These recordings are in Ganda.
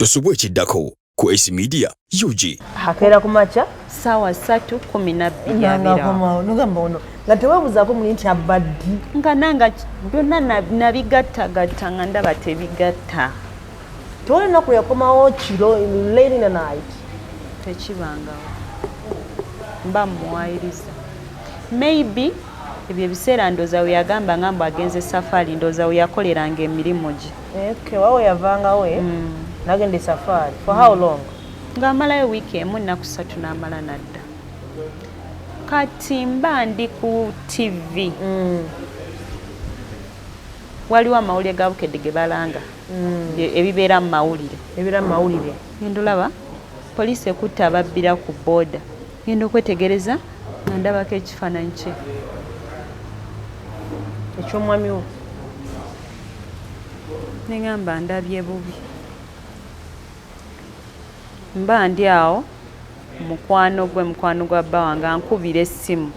Tosubwa ekiddako ku Ace Media UG. Akeera ku makya Saawa 3:12 abeerawo. Ngakomawo nogamba ono nga teweebuzaako muli nti abaddi. Nga nanga byonna nabigattagatta nga ndaba tebigatta. Tewali lunaku yakomawo kiro, late in the night? Tekibangawo, mba muwayiriza. Maybe ebyo ebiseera ndooza we yagamba nga mbu agenze safaari, ndooza we yakoleranga emirimu gye. Okay, wawe yavangawo nagenda esafaari for how long? Ng'amalayo wiiki emu, nnaku 3, n'amala nadda. Kati mba ndi ku TV, waliwo amawulire ga Bukedde ge balanga, ebibeera mu mawulire. Ebibeera mu mawulire. Ngenda olaba poliisi ekutta ababbira ku booda. Ngenda okwetegereza nga ndabako ekifaananyi kye. Ekyomwami wo. Neŋŋamba ndabye bubi. Mba ndi awo, mukwano gwe, mukwano gwa bba wange, ankubira essimu,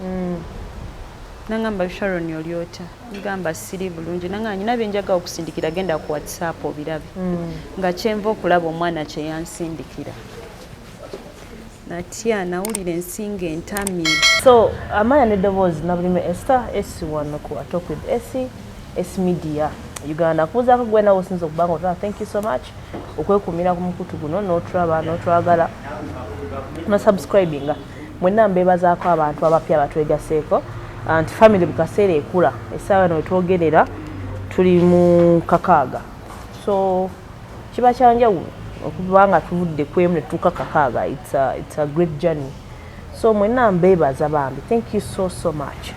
nangamba, "Sharon, oli otya?" Ngamba, "Siri bulungi." Nangamba, "Nyina byenjagala okusindikira, genda ku WhatsApp obirabe." Nga kyenva okulaba omwana kye yansindikira, natya, nawulira ensinga entamye. So amanya n'eddoboozi Nabulime Esther Esi wano ku Talk with Esi, S Media Uganda. Kubuuzaako gwe nawe osinza okuba nga otulaba, thank you so much okwekumira ku mukutu guno n'otulaba n'otwagala nosubscribinga. Mwenna mbeebazaako. Abantu abapya abatwegaseeko nti family bukaseera ekula. Essaawa eno wetwogerera tuli mu 6, so kiba kyanjawulo okuba nga tuvudde ku emu ne tutuuka 6. It's a great journey. So mwenna mbeebaza bambi, thank you so so much.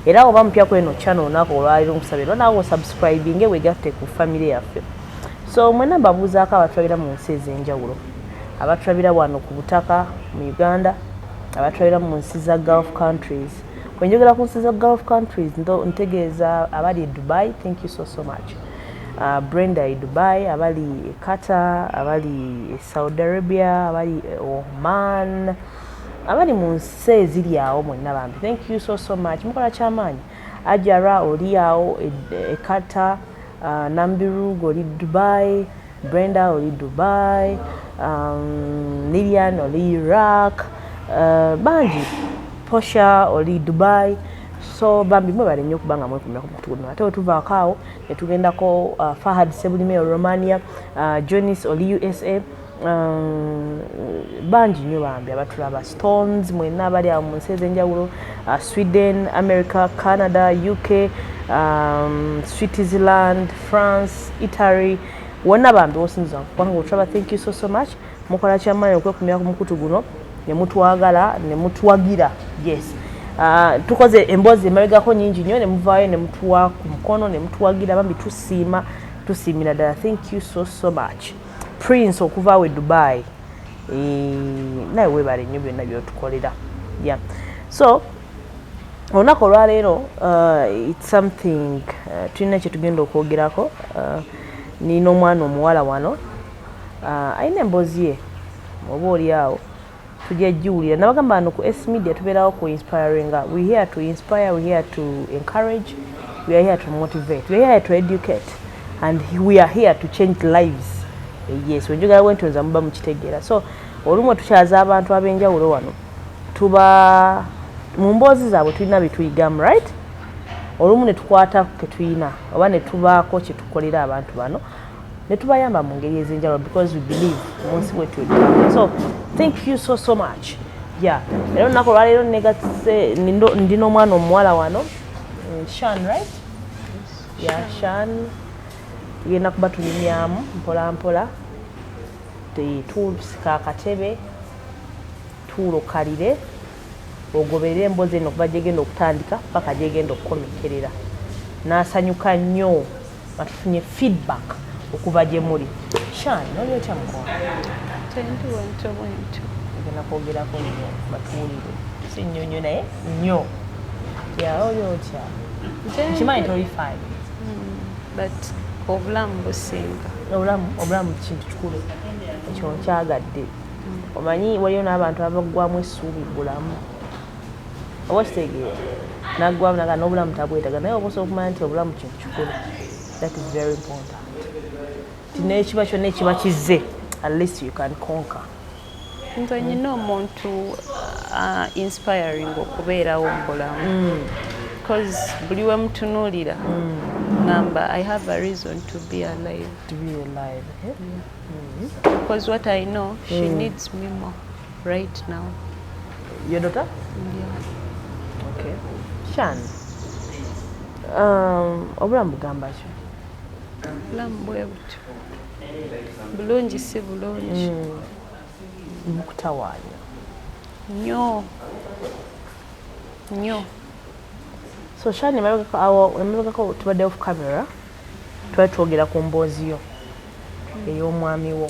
Era oba mupya kweno channel, olunaku olwaliro nkusabira naawe osubscribinge, wegatte ku family yaffe. So mwenna mbabuuzaako, abatulabira mu nsi ez'enjawulo, abatulabira wano ku butaka mu Uganda, abatulabira mu nsi za Gulf countries. Bwenjogera ku nsi za Gulf countries, ntegeeza abali e Dubai, thank you so so much. Brenda e Dubai, abali e Qatar, abali e Saudi Arabia, abali e Oman, abali mu nsi eziri awo mwenna bambi, thank you so so much, mukola kyamaanyi. Ajara oli awo e Qatar, Nambirugo oli Dubai, Brenda oli Dubai, Lilian oli Iraq, bangi, Posha oli Dubai. So bambi mwebale nnyo okuba nga mwekumira ku mukutu guno. Ate wetuvaako awo ne tugendako Fahad Sebulime Romania, Jonis oli USA, bangi nnyo bambi abatulaba, Stones, mwenna abali awo mu nsi ez'enjawulo, Sweden, America, Canada, UK, Switzerland, France, Italy, wonna bambi wosinza kubanga otulaba, thank you so so much, mukola kyamaanyi okwekumira ku mukutu guno ne mutwagala ne mutuwagira. Yes, tukoze emboozi emabegako nyingi nnyo ne muvaayo ne mutuwa ku mukono ne mutuwagira. Bambi tusiima, tusiimira ddala, thank you so so much. Prince okuva awo e Dubai, naye weebale nnyo byonna byotukolera. Yeah, so olunaku olwaleero it's something tulina kyetugenda okwogerako. Nina omwana omuwala wano, alina emboozi ye, oba oli awo tujja giwulira. Nabagamba wano ku S Media tubeerawo ku inspiringa. We here to inspire, we here to encourage, we are here to motivate, we are here to educate and we are here to change lives. Yes, wenjogera bwentyo nza muba mukitegeera. So olumu tukyaza abantu ab'enjawulo wano, tuba mu mboozi zaabwe tulina byetuyigamu, right? Olumu ne tukwata ketulina oba ne tubaako kye tukolera abantu bano ne tubayamba mu ngeri ez'enjawulo because we believe mu nsi bwetyo. So thank you so so much. Yeah, era olunaku olwaleero negatse ndi n'omwana omuwala wano, Shan, right? Yeah, Shan. Tugenda kuba tunyumyamu mpola mpola. Tusika akatebe, tuulokalire, ogoberere emboozi eno okuva gyegenda okutandika paka gyegenda okukomekkerera. N'asanyuka nnyo nga tufunye feedback okuva gye muli. Shan, noli otya, mukwano? Tendi bwentyo bwentyo. Ogenda kwogerako nnyo batuwulire, si nnyo nnyo naye nnyo. Ya, oli otya? Nkimanyi toli fine. But obulamu businga. Obulamu, obulamu kintu kikulu, ekyo nkyagadde. Omanyi waliyo n'abantu abaggwamu essuubi bulamu, oba kitegeera, naggwamu naga n'obulamu tabwetaga, naye oba osobola okumanya nti obulamu kintu kikulu. That is very important, nti n'ekiba kyonna ekiba kizze At least you can conquer. Nze nyina omuntu inspiring okubeerawo mu bulamu, because buli we mutunuulira ngamba I have a reason to be alive. To be alive, okay? Because what I know, she needs me more right now. Your daughter? Yeah. Okay. Shan, obulamu bugamba ki? Obulamu bwe butyo, bulungi si bulungi. Bukutawaanya? Nnyo nnyo. So Shan, emabegako awo, emabegako tubadde off camera, twali twogera ku mboozi yo ey'omwami wo,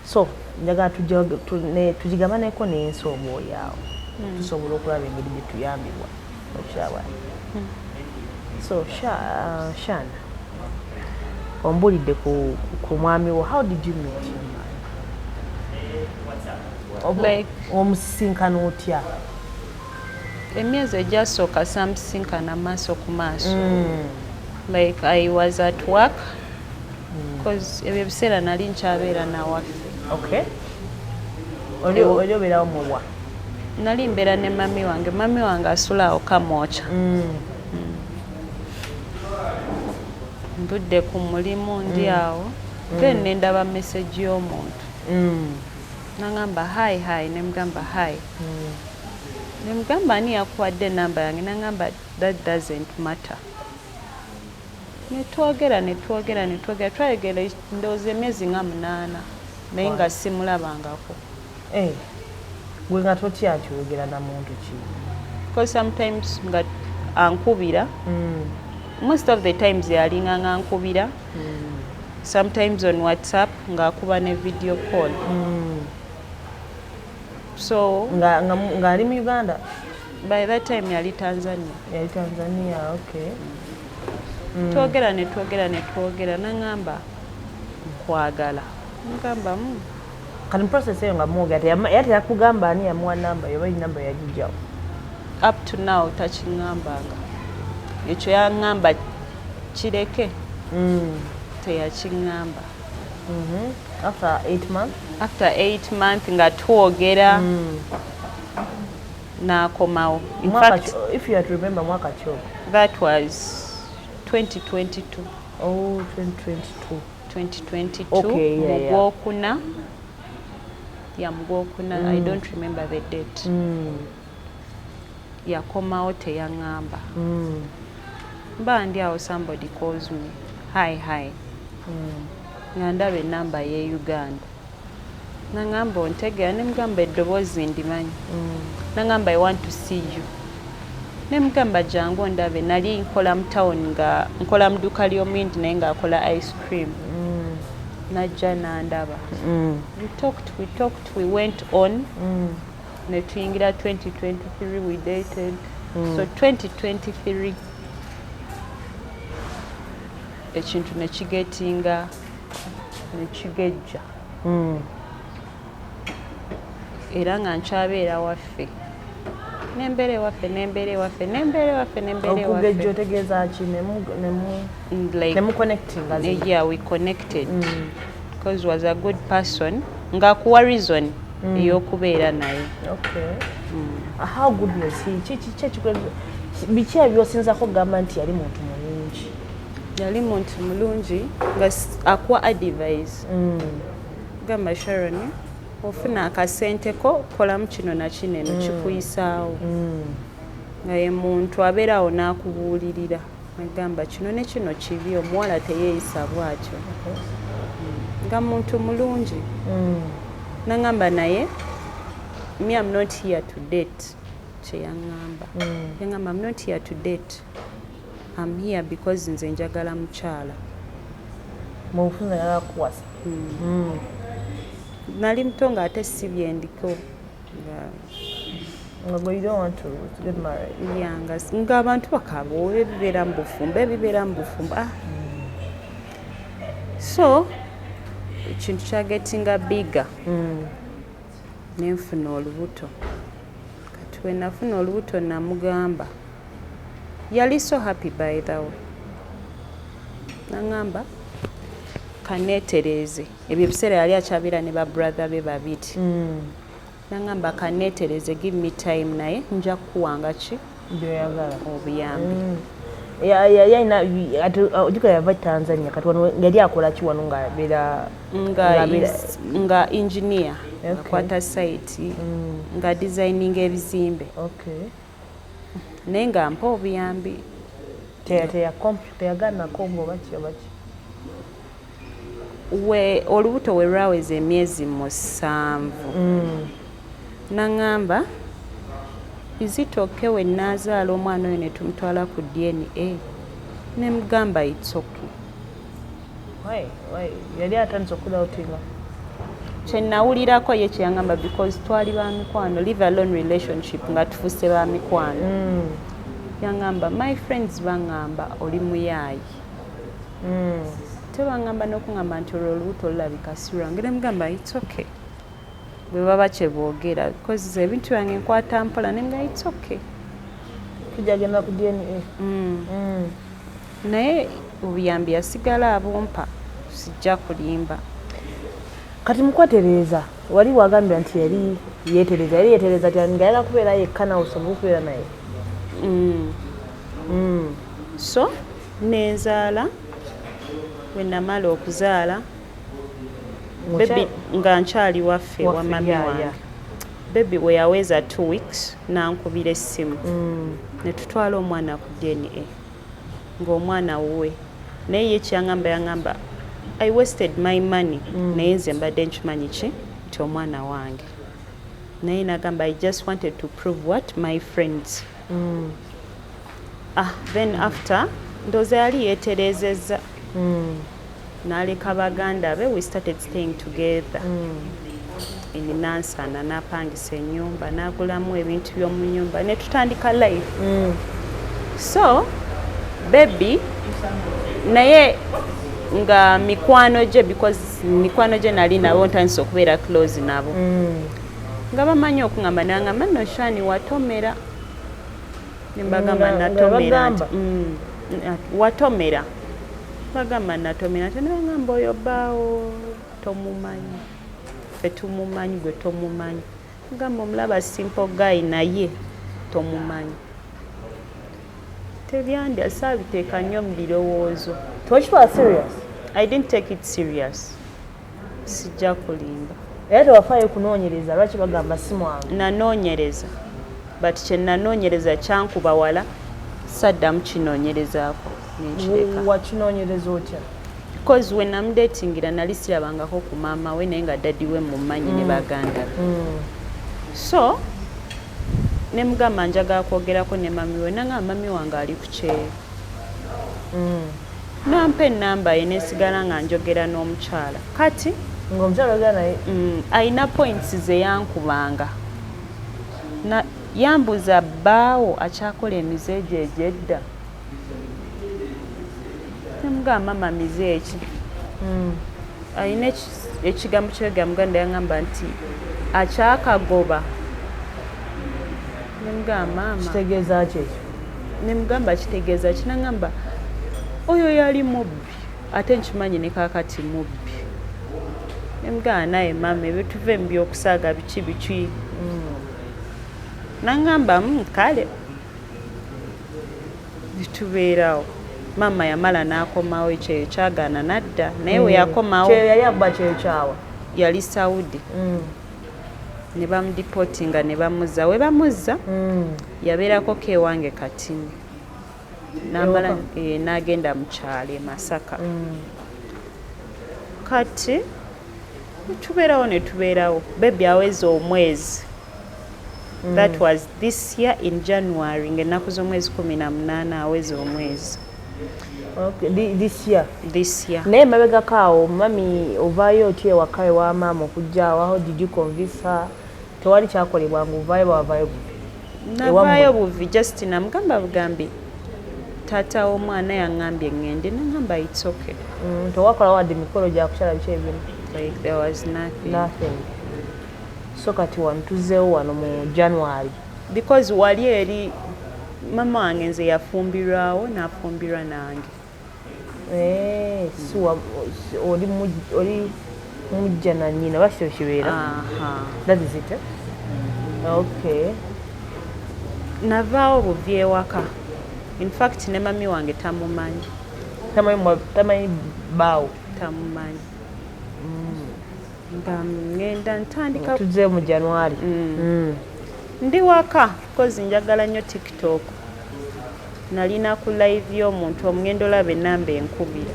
so njagala tugigabaneko n'ensi oba oli awo, tusobola okulaba engeri gye tuyambibwa okiraba. So Shan, ombulidde ku mwami wo. How did you meet your man? Like- Omusisinkana otya? Emyezi egyasooka samusisinkana maaso ku maaso. Like, I was at work, cause ebyo ebiseera nali nkyabeera nawaffe. Okay, oli obeerawo muwa? Nali mbeera ne mami wange. Mami wange asula awo Kamwokya. Ndudde ku mulimu, ndi awo, then nendaba message y'omuntu. Nangamba, "Hi, hi." Nemugamba, "Hi." Nemugamba, "Ani yakuwadde enamba yange?" Nangamba, "That doesn't matter." Netwogera, netwogera, netwogera, twayogera ndowooza emyezi nga 8, naye nga simulabangako. Eh, gwe nga totya nti oyogera na muntu ki? Because sometimes nga ankubira, most of the times yalinga nga ankubira, sometimes on WhatsApp ng'akuba ne video call, so Ng'ali mu Uganda? By that time yali Tanzania. Yali Tanzania, okay. Twogera, ne twogera, ne twogera, naŋŋamba, "Nkwagala." Ngamba, Kati mu process eyo nga mwogera, era teyakugamba ani yamuwa namba yo, oba namba yagijjawo? Up to now takiŋŋambanga ekyo. Yaŋŋamba kireke, teyakiŋŋamba. After 8 months? After 8 months nga twogera, n'akomawo. In Mwaka fact, if you had to remember, mwaka ki ogwo? That was 2022. Oh, 2022. 2022. Okay, yeah, Mu yeah. gwokuna ya, mu gwokuna, I don't remember the date. Yakomawo, teyaŋŋamba. Mba ndi awo, somebody calls me, "Hi, hi." Nga ndaba enamba ye Uganda. Naŋŋamba, "Ontegeera?" Nemugamba, "Eddoboozi ndimanyi." Naŋŋamba, "I want to see you." Nemugamba, "Jangu ondabe." Nali nkola mu town, nga nkola mu dduuka ly'omuyindi, naye ng'akola ice cream. Najja n'andaba. We talked, we talked, we went on, ne tuyingira 2023. We dated, so 2023 ekintu ne kigetinga, ne kigejja. Era nga nkyabeera waffe, nembeera ewaffe, nembeera ewaffe, nembeera ewaffe, nembeera Okugejja ewaffe. otegeeza ki? Like, Nemu connecting as in? Yeah, we connected because was a good person, ng'akuwa reason ey'okubeera naye. Okay. How good was he? Biki ebyosinzako okugamba nti yali muntu mulungi? Yali muntu mulungi, nga akuwa advice, gamba, "Sharon, ofuna akasente ko, kolamu kino na kino, eno kikuyisaawo." Nga ye muntu abeeraawo n'akubuulirira, agamba, "Kino ne kino kibi, omuwala teyeeyisa bw'atyo." Nga muntu mulungi. Naŋŋamba, "Naye me, am not here to date." Kyeyaŋŋamba, yaŋŋamba, "Am not here to date. Am here because nze njagala mukyala." Mu bufunze yagala kuwasa. Nali muto, ng'ate si byendiko nga Nga gwe you don't want to get married. Yeah, ng'abantu bakaaba, ebibeera mu bufumbo, ebibeera mu bufumbo, ah. So ekintu kyagetinga bigger, nenfuna olubuto. Kati we nafuna olubuto, namugamba. Yali so happy, by the way. Naŋŋamba, Kaneetereeze. Ebyo ebiseera yali akyabeera ne babrother be babiri. Naŋŋamba, "Kaneetereeze, give me time, naye nja kukuwanga ki?" Byoyagala. Obuyambi. Yalina ate ojjukira yava Tanzania. Kati wano yali akola ki wano ng'abeera? Nga nga engineer. Akwata site, nga designing ebizimbe. Naye nga mpa obuyambi. Teyaganako nga oba ki oba ki? We olubuto we lwaweza emyezi 7, naŋŋamba, "Is it okay we naazaala omwana oyo ne tumutwala ku DNA?" Ne mugamba, "It's okay." Why? Why? Yali atandise okudoubtinga? Kye nawulirako ye kye yaŋŋamba, because twali ba mikwano, leave alone relationship, nga tufuuse ba mikwano, yaŋŋamba, "My friends baŋŋamba oli muyaayi, tebaŋŋamba n'okuŋŋamba nti olwo olubuto olulabika si lwange." Ne mugamba, "It's okay, bwe baba kye boogera, because ebintu byange nkwata mpola." Ne mugamba, "It's okay." Tujja genda ku DNA. Naye obuyambi yasigala abumpa, sijja kulimba. Kati mukwetereeza, wali wagambira nti yali yeetereza, yali yeetereza ti nga ayagala kubeera yekka nawe osobole okubeera naye? So nenzaala. Bwe namala okuzaala baby, nga nkyali waffe wa Waffe, mami wange, baby we yaweza 2 weeks nankubira essimu, ne tutwala omwana ku DNA, ng'omwana wuwe. Naye ye kyaŋŋamba, yaŋŋamba, "I wasted my money, naye nze mbadde nkimanyi ki nti omwana wange." Naye nagamba, "I just wanted to prove what my friends." Ah, then after ndowooza yali yeeterezezza, n'aleka baganda be. We started staying together in Nansana, n'apangisa ennyumba, n'agulamu ebintu by'omu nyumba, ne tutandika life. So baby naye nga mikwano gye, because mikwano gye nali nabo ntandise okubeera close nabo, nga bamanyi okuŋŋamba, nangamba, "Nno Shani, watomera." Nembagamba, Nga "Natomera nti bagamba? Watomera." Bagamba, "Natomera." Nti nabagamba, "Oyo bbaawo tomumanyi, ffe tumumanyi, gwe tomumanyi." Gamba, "Omulaba simple guy, naye tomumanyi." Tebyandya, saabiteeka nnyo mu birowoozo. Tewakitwala serious? I didn't take it serious, sijja kulimba. Era tewafaayo kunoonyereza lwaki bagamba si mwangu? Nanoonyereza, but kye nanoonyereza kyankuba wala, saddamu kinoonyerezaako, nenkireka. Wakinoonyereza otya? Because we namudatingira nali sirabangako ku maama we, naye nga daddy we mumanyi ne baganda be. So ne mugamba, "Njagala kwogerako ne mami we." Nangamba, "Mami wange ali ku kyeyo." Nampa enamba ye, nesigala nga njogera n'omukyala. Kati Ng'omukyala ogera naye? Ayina points ze yankubanga. Yambuza, "Bbaawo akyakola emize gye egyedda?" Nemugamba, "Mama, mize eki?" Ayina ekigambo kyeyogera muganda, yaŋŋamba nti akyakagoba. Nemugamba, "Maama," Kitegeeza ki ekyo? Nemugamba, "Kitegeeza ki?" Naŋŋamba, "Oyo yali mubbi, ate nkimanyi ne kaakati mubbi." Nemugamba, "Naye maama, ebyo tuve mu byokusaaga, biki biki." Naŋŋamba, kale." Tubeerawo. Maama yamala n'akomawo, ekyeyo kyagaana nadda, naye we yakomawo Kyeyo yali akuba kyeyo kyawa? Yali Saudi, ne bamudeportinga ne bamuzza. We bamuzza, yabeerako ko ewange katini, namala Ewaka? N'agenda mu kyalo e Masaka. Kati tubeerawo ne tubeerawo. Baby aweza omwezi, that was this year in January, ng'ennaku z'omwezi 18 aweza omwezi. Okay, this year? This year. Naye emabegako awo, mami, ovaayo otya ewaka ewa maama okujja awo? How did you convince her? Tewali kyakolebwa nga ovaayo, bawavaayo buvi? Navaayo buvi, just namugamba bugambi, "Taata w'omwana yaŋŋambye ŋŋende." Naŋŋamba, "It's okay." Tewakola wadde emikolo gya kukyala, biki ebintu? Like there was nothing. Nothing. So kati wano tuzzeewo wano mu January. Because wali eri mama wange nze yafumbirwawo, n'afumbirwa nange. Eh, oli mujja na nnyina bakityo kibeera. That is it, eh? Okay. Navaawo buvi ewaka. In fact, ne mami wange tamumanyi. Tamanyi baawo? Tamumanyi. Nga ngenda ntandika. Tuzze mu January. Ndi waka 'cause njagala nnyo TikTok. Nalina ku live y'omuntu omugenda olaba enamba enkubira,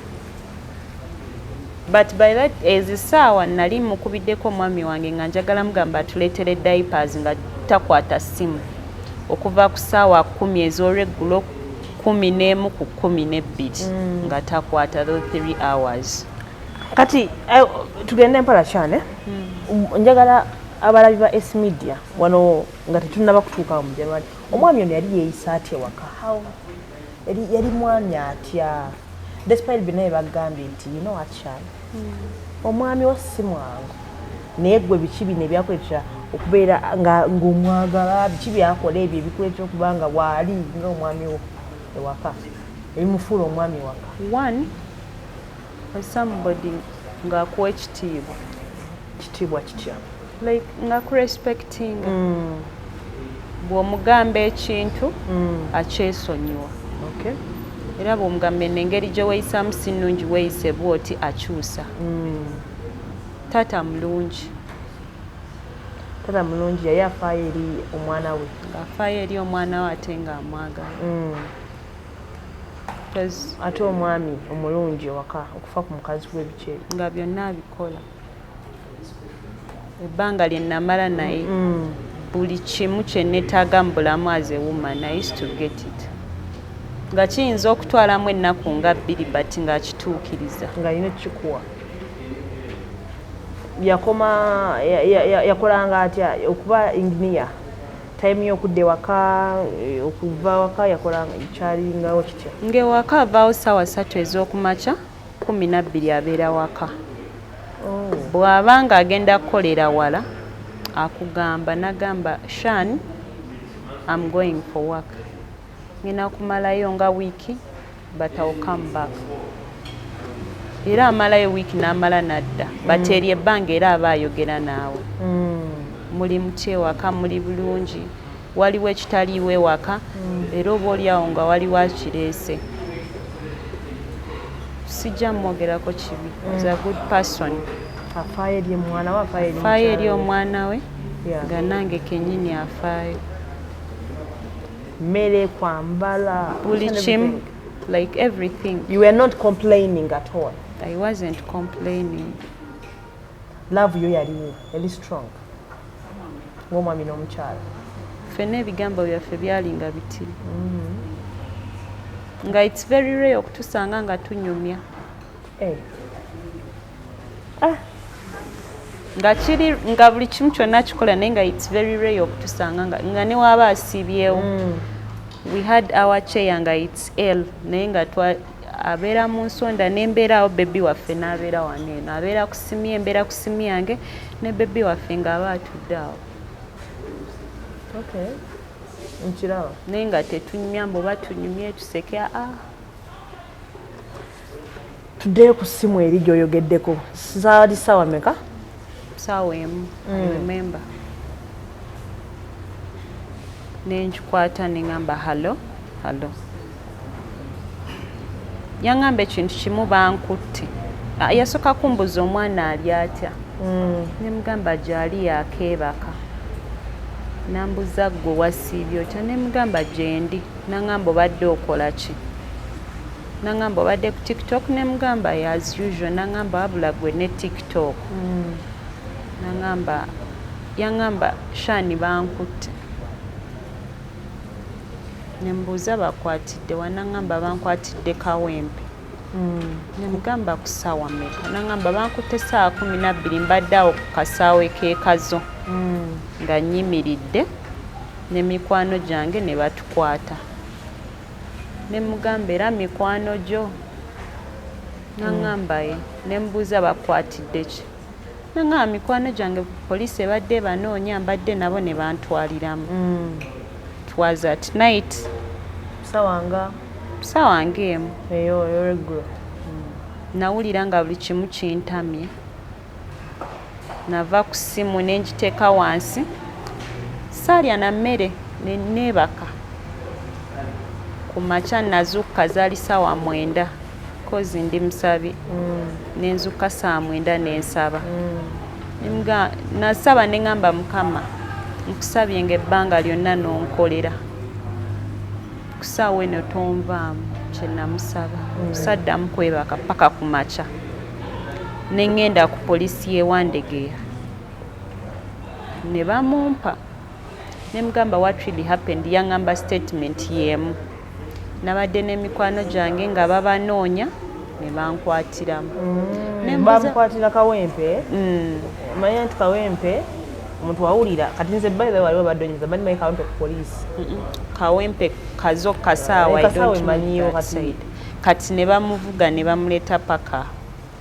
but by that ezisaawa nali mukubiddeko omwami wange nga njagala mugamba atuleetere diapers, nga takwata ssimu okuva ku ssaawa 10 ez'olweggulo, 11 ku 12, nga takwata those 3 hours. Kati tugende mpola kyane. Njagala abalabi ba S Media wano nga tetunnaba kutuuka mu January, omwami ono yali yeeyisa atya ewaka? How yali mwami atya, despite byonna bye bagambye nti, "You know what, Shan, omwami wo si mwangu," naye gwe biki bino ebyakuleetera okubeera nga ng'omwagala? Biki byakola ebyo ebikuleetera okuba nga waali nga omwami wo ewaka, ebimufuula omwami ewaka? One was somebody ng'akuwa ekitiibwa. Kitiibwa kitya? Like nga kurespectinga. Bw'omugamba ekintu, akyesonyiwa. Era bw'omugamba eno engeri gye weeyisaamu si nnungi, weeyise bw'oti, akyusa. Taata mulungi. Taata mulungi, yali afaayo eri omwana we. Ng'afaayo eri omwana we ate ng'amwagala. Ate omwami omulungi ewaka okufa ku mukazi we, biki ebyo? Nga byonna abikola. Ebbanga lye namala naye, buli kimu kye neetaaga mu bulamu as a woman, I used to get it. Nga kiyinza okutwalamu ennaku nga 2, but ng'akituukiriza. Ng'alina ekikuwa. Yakoma yakolanga atya okuba engineer? Time y'okudda ewaka, okuva waka, yakolanga kyalingawo kitya? Ng'ewaka avaawo ssaawa 3 ez'okumakya, 12 abeera waka. Bw'aba ng'agenda kukolera wala, akugamba n'agamba, "Shan, am going for work, ngenda kumalayo nga wiiki, but I'll come back." Era amalayo wiiki n'amala n'adda, but eryo ebbanga era aba ayogera naawe. Muli mutya ewaka? Muli bulungi? Waliwo ekitaliiwo ewaka? Era oba oliawo nga waliwo akireese. Sijja mwogerako kibi. Is a good person. Afaayo eri omwana we, afaayo eri afaayo eri mukyala we. Omwana we. Nga nange kennyini afaayo. Mmere, kwambala, buli each and kimu. Everything. Like everything. You were not complaining at all? I wasn't complaining. Love yo yaliwo, yali strong ng'omwami n'omukyala? Ffenna ebigambo byaffe byalinga biti, nga it's very rare okutusanga nga tunyumya. Eh. Nga kiri nga buli kimu kyonna kikola, naye nga it's very rare okutusanga nga ne waaba asiibyewo. We had our chair nga it's L, naye nga abeera mu nsonda nembeera awo, baby waffe n'abeera wano eno, abeera ku simu ye, embeera ku simu yange, ne baby waffe ng'aba atudde awo. Okay, nkiraba. Naye nga tetunyumya mbu oba tunyumye tuseke, aa. Tuddeyo ku ssimu eri gy'oyogeddeko. Zaali ssaawa meka? Saawa 1. I remember nenkikwata neŋŋamba, "Hello, hello." Yaŋŋamba ekintu kimu, bankutte. Ah, yasooka kumbuza omwana ali atya. Nemugamba gyali, yakeebaka. Nambuza, "Gwe wasiibye otya?" Nemugamba gyendi. Naŋŋamba, "Obadde okola ki?" Naŋŋamba, "Obadde ku TikTok?" Nemugamba, "As usual." Naŋŋamba, "Wabula gwe ne TikTok." Naŋŋamba, yaŋŋamba, "Shani, bankutte." Nembuuza, "Bakwatidde wa?" Naŋŋamba, "Bankwatidde Kawempe." Nemugamba, "Ku ssaawa mmeka?" Naŋŋamba, "Bankutte ssaawa 12, mbadde awo ku kasaawe k'ekazo nga nnyimiridde ne mikwano gyange ne batukwata." Nemugamba, "Era mikwano gyo?" Naŋŋamba, "Ye." Nembuuza, "Bakwatidde ki?" Naŋŋamba, "Mikwano gyange, poliisi ebadde banoonya, mbadde nabo ne bantwaliramu." It was at night. Sawa nga? Saawa ng'emu. Eyo ey'olweggulo. Nawulira nga buli kimu kintamye. Nava ku ssimu ne ngiteeka wansi, saalya na mmere, ne neebaka. Ku makya nazuukuka zaali 9:00, 'cause ndi musabi. Ne nzuukuka 9:00 ne nsaba. Nasaba ne ŋŋamba, Mukama, nkusabye ng'ebbanga lyonna n'onkolera, ku ssaawa eno tonvaamu. Kye namusaba, saddamu kwebaka paka ku makya. Ne ŋŋenda ku poliisi y'e Wandegeya ne bamumpa, ne mugamba, "What really happened?" Yaŋŋamba statement y'emu, nabadde n'emikwano gyange nga babanoonya ne bankwatiramu. Ne mbuuza- Bamukwatira Kawempe. Manya nti Kawempe omuntu wawulira kati nze by the way waliwo badde onyuza bandi manyi Kawempe ku poliisi. Kawempe Kazo Kasaawa. Eh, Kasaawa emanyiyo kati. Kati ne bamuvuga ne bamuleeta paka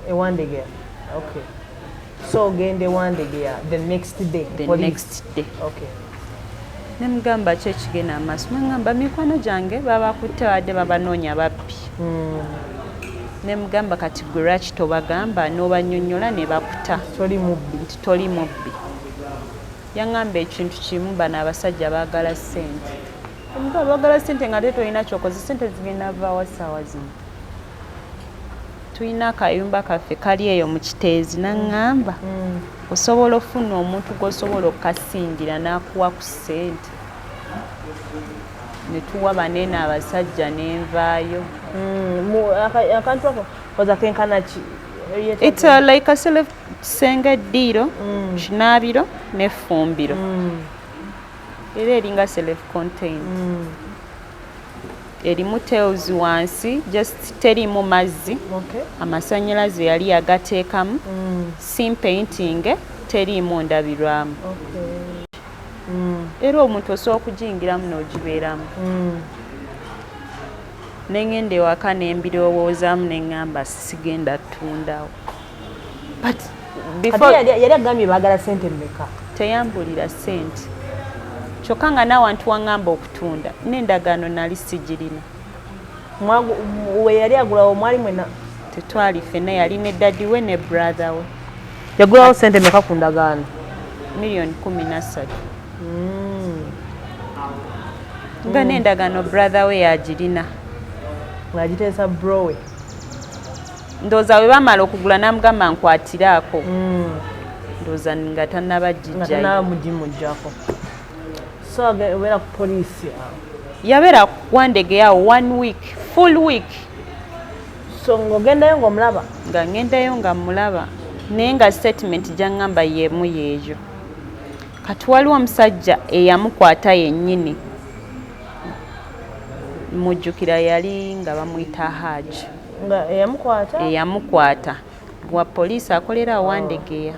e Wandegeya. Okay, so ogenda e Wandegeya the next day? The Police. next day. Okay. Ne mugamba, ki ekigenda amaaso? Nagamba, mikwano gyange babakutte, badde babanoonya babbi. Ne mugamba, kati gwe lwaki tobagamba n'obanyonnyola ne bakuta toli mubbi? Nti toli mubbi. Yaŋŋamba ekintu kimu, bano abasajja baagala ssente. Omugamba, baagala ssente nga ate tolina kyokoze, ssente zigenda vaawa ssaawa zino? Tulina akayumba kaffe kali eyo mu Kiteezi. Naŋŋamba, osobola ofuna omuntu gw'osobola okukasingira n'akuwa ku ssente, ne tuwa baneeno abasajja nenvaayo. Akantu ako oza kenkana ki? It's like a self kisenge, eddiiro, kinaabiro n'effumbiro, era eringa self contained, erimu tiles wansi, just terimu mazzi. Amasannyalaze yali yagateekamu, sim painting, teriimu ndabirwamu. Era omuntu osobola okugiyingiramu n'ogibeeramu. Neŋŋenda ewaka nembirowoozaamu, neŋŋamba sigenda ttundawo, but before yali agambye baagala sente mmeka? Teyambulira ssente, kyokka nga n'awantu waŋŋamba okutunda n'endagaano nali sigirina. We yali agulawo mwali mwena? Tetwali ffenna, yali ne daddy we ne brother we. Yagulawo sente mmeka ku ndagaano? 13 miliyoni nga n'endagaano brother we yagirina. Ng'agiteesa bro we. Ndowooza bwe bamala okugula n'amugamba nkwatiraako, ndowooza nga tannaba nga gijjayo. tanaba mugimuggyako. So obeera ku poliisi awo? Yabeera Wandegeyawo one week, full week. So ng'ogendayo ng'omulaba? Nga ŋŋendayo nga mulaba, naye nga statement gyaŋŋamba y'emu yeeyo. Kati waliwo omusajja eyamukwata yennyini, mujjukira yali nga bamuyita Haji. Nga eyamukwata? Eyamukwata wa poliisi akolera Wandegeya.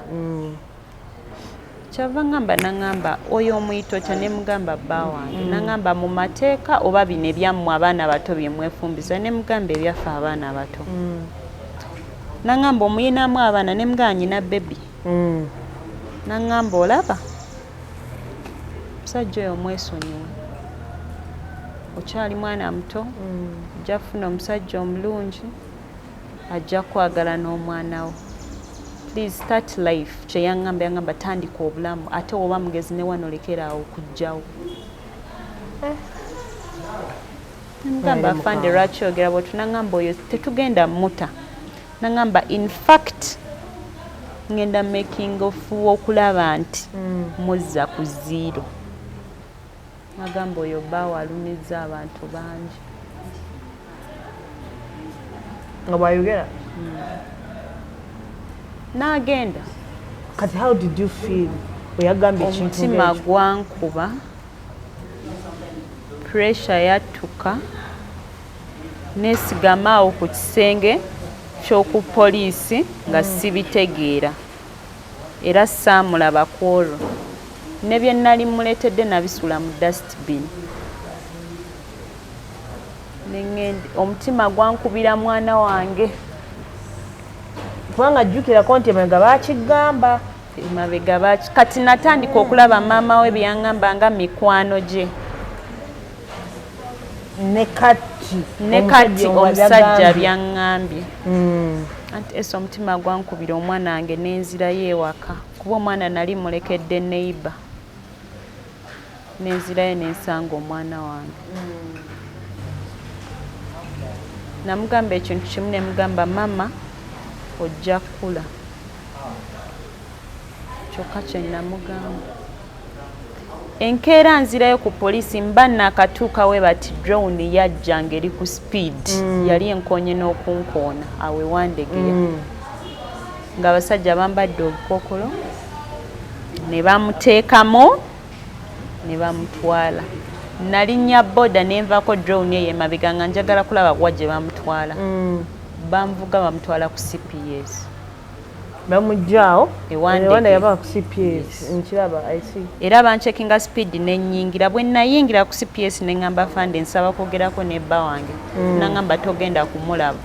Kyava ŋŋamba, naŋŋamba, oyo omuyita otya? Ne mugamba bba wange. Naŋŋamba, mu mateeka oba bino ebyammwe abaana bato bye mwefumbiza? Ne mugamba, ebyaffe abaana bato. Naŋŋamba, omuyinamu abaana? Ne mugamba, nyina baby. Naŋŋamba, olaba omusajja oyo omwesonyiwe, okyali mwana muto, ojja kufuna omusajja omulungi ajja kwagala n'omwana wo. Please start life. Kyeyaŋŋamba, yaŋŋamba tandika obulamu, ate oba mugezi ne wano lekeraawo okugjawo. Namugamba, afande, lwaki oyogera bwotyo? Naŋŋamba, oyo tetugenda muta. Naŋŋamba, in fact ngenda making of okulaba nti muzza ku zero. Nagamba, oyo bbaawe alumizza abantu bangi. Nga bwayogera? N'agenda. Kati how did you feel bwe yagambye ekintu Omutima ng'ekyo? gwankuba, pressure yattuka, neesigama awo ku kisenge ky'oku poliisi nga sibitegeera, era saamulaba ku olwo, ne bye nali muleetedde nabisuula mu dustbin. Neŋŋenda, omutima gwankubira mwana wange. Kubanga jjukirako nti emabega baakigamba. Emabega baki, kati natandika okulaba maama we bye yaŋŋamba nga mikwano gye. Ne kati Ne kati omusajja byaŋŋambye. Byaŋŋambye. Anti ese omutima gwankubira omwana wange nenzirayo ewaka, kuba omwana nali mulekedde neighbor, nenzirayo nensanga omwana wange. Namugamba ekintu kimu, nemugamba, "Mama, ojja kkula." Kyokka kye namugamba. Enkeera nzirayo ku poliisi, mba nakatuuka we bati, drone yajja ng'eri ku speed, yali enkonye n'okunkoona awo ewandegeya, ng'abasajja bambadde obukookolo ne bamuteekamu ne bamutwala. Nalinnya boda nenvaako drone eyo emabega nga njagala kulaba wa gye bamutwala. Banvuga bamutwala ku CPS. Bamuggyaawo. Ewandege. Ewanda yaba ku CPS, nkiraba, I see. Era bancheckinga speed nenyingira. Bwe nayingira ku CPS neŋŋamba, "Fande, nsaba kwogerako ne bba wange." Naŋŋamba, "Togenda kumulaba."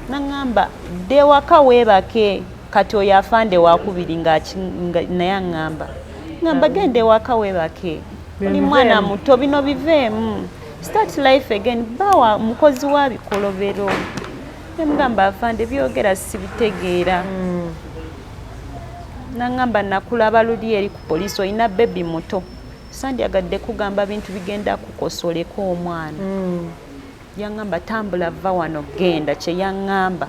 Naŋŋamba, "Dde ewaka weebake." Kati oyo afande wakubiri naye aŋŋamba, ŋŋamba, "Genda ewaka weebake, Bino oli mwana biveemu. muto, bino biveemu, start life again, bawa mukozi wa bikolobero." Nemugamba, "Afande, byogera sibitegeera." Naŋŋamba, "Nakulaba luli eri ku poliisi, olina baby muto, sandyagadde kugamba bintu bigenda kukosoleka omwana." Yaŋŋamba, "Tambula, va wano, genda." Kye yaŋŋamba.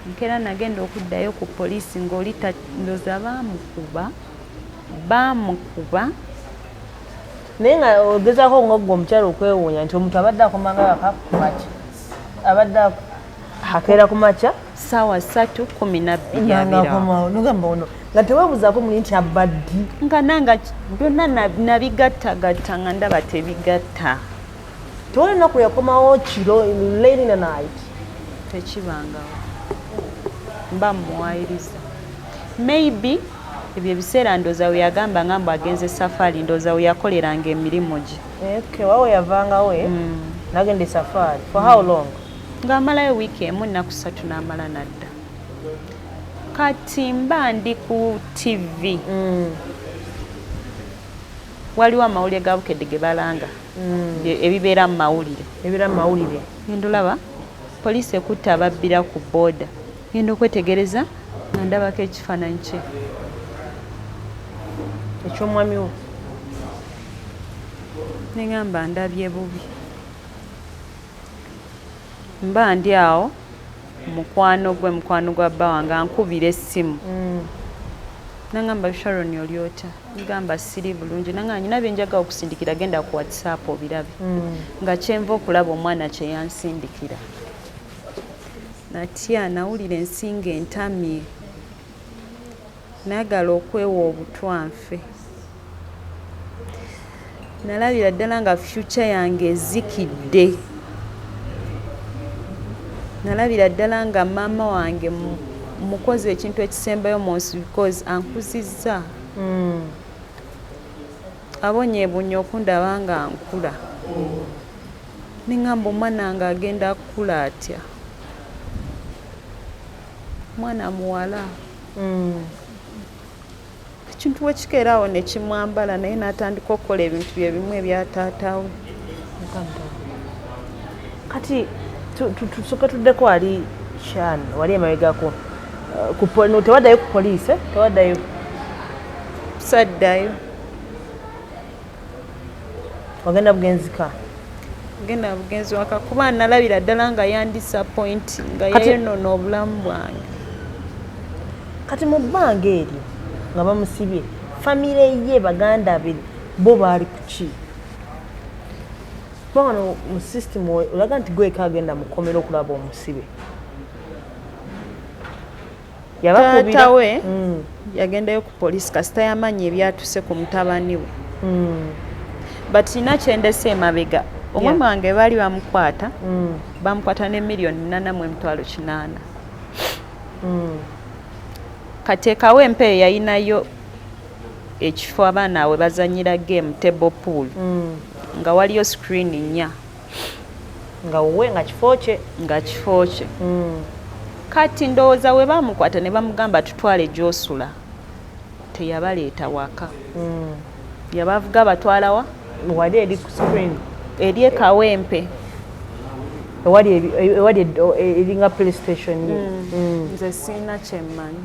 Nkeera nagenda okuddayo ku poliisi ng'oli ndoza baamukuba, baamukuba. Naye nga ogezaako nga gwe omukyala okwewuunya nti omuntu abadde akomanga waka ku makya, abadde akeera ku makya Saawa 3:12 abeerawo. Ngakomawo nogamba ono nga teweebuzaako muli nti abaddi. Nga nanga byonna nabigattagatta nga ndaba tebigatta. Tewali lunaku yakomawo kiro, late in the night? Tekibangawo, mba muwayiriza. Maybe ebyo ebiseera ndooza we yagamba nga mbu agenze safaari, ndooza we yakoleranga emirimu gye. Okay, wawe yavangawo nagenda esafaari for how long? Ng'amalayo wiiki emu, nnaku 3, n'amala nadda. Kati mba ndi ku TV, waliwo amawulire ga Bukedde ge balanga, ebibeera mu mawulire. Ebibeera mu mawulire. Ngenda olaba poliisi ekutta ababbira ku booda. Ngenda okwetegereza nga ndabako ekifaananyi kye. Ekyomwami wo. Neŋŋamba, ndabye bubi. Mba ndi awo, mukwano gwe, mukwano gwa bba wange ankubira essimu, naŋŋamba, "Sharon, oli otya?" Ngamba, "Siri bulungi." Naŋŋamba, "Nyina bye njagala okusindikira, genda ku WhatsApp obirabe." Nga kyenva okulaba omwana kye yansindikira, natya, nawulira ensinga entamye, nayagala okwewa obutwa nfe. Nalabira ddala nga future yange ezikidde. Nalabira ddala nga maama wange mukozi ekintu ekisembayo mu nsi, because ankuzizza, abonyeebonye okundaba nga nkula. Neŋŋamba, omwana wange agenda kukula atya, mwana muwala? Ekintu wekikeera awo ne kimwambala, naye n'atandika okukola ebintu bye bimu ebya taata we. Kati tusooke tuddeko wali shan wali emabegako. No, tewaddayo ku poliisi, eh? Tewaddayo? Saddayo. Wagenda bugenzika? Genda bugenzi waka, kuba nalabira ddala nga yandisappoint nga yayonoona obulamu bwange. Kati mu bbanga eryo nga bamusibye, famire ye, baganda be, bo baali kuki? Kuba wano mu system olaga nti gweka agenda mu kkomera okulaba omusibe. Yabakubira? Taata we yagendayo ku poliisi kasita yamanyi ebyatuse ku mutabani we. But nina kyendese emabega. Omwami wange baali bamukwata, bamukwata ne 4,800,000. Kati ekawempe eyo yayinayo ekifo abaana we bazanyira game, table pool, nga waliyo screen nnya. Nga wuwe, nga kifo kye. Nga kifo kye. Kati ndowooza we bamukwata ne bamugamba, "Tutwale gy'osula," teyabaleeta waka. Yabavuga batwalawa? Wali eri ku screen. Eri ekawempe. Ewali eringa PlayStation. Nze siina kyemmanyi,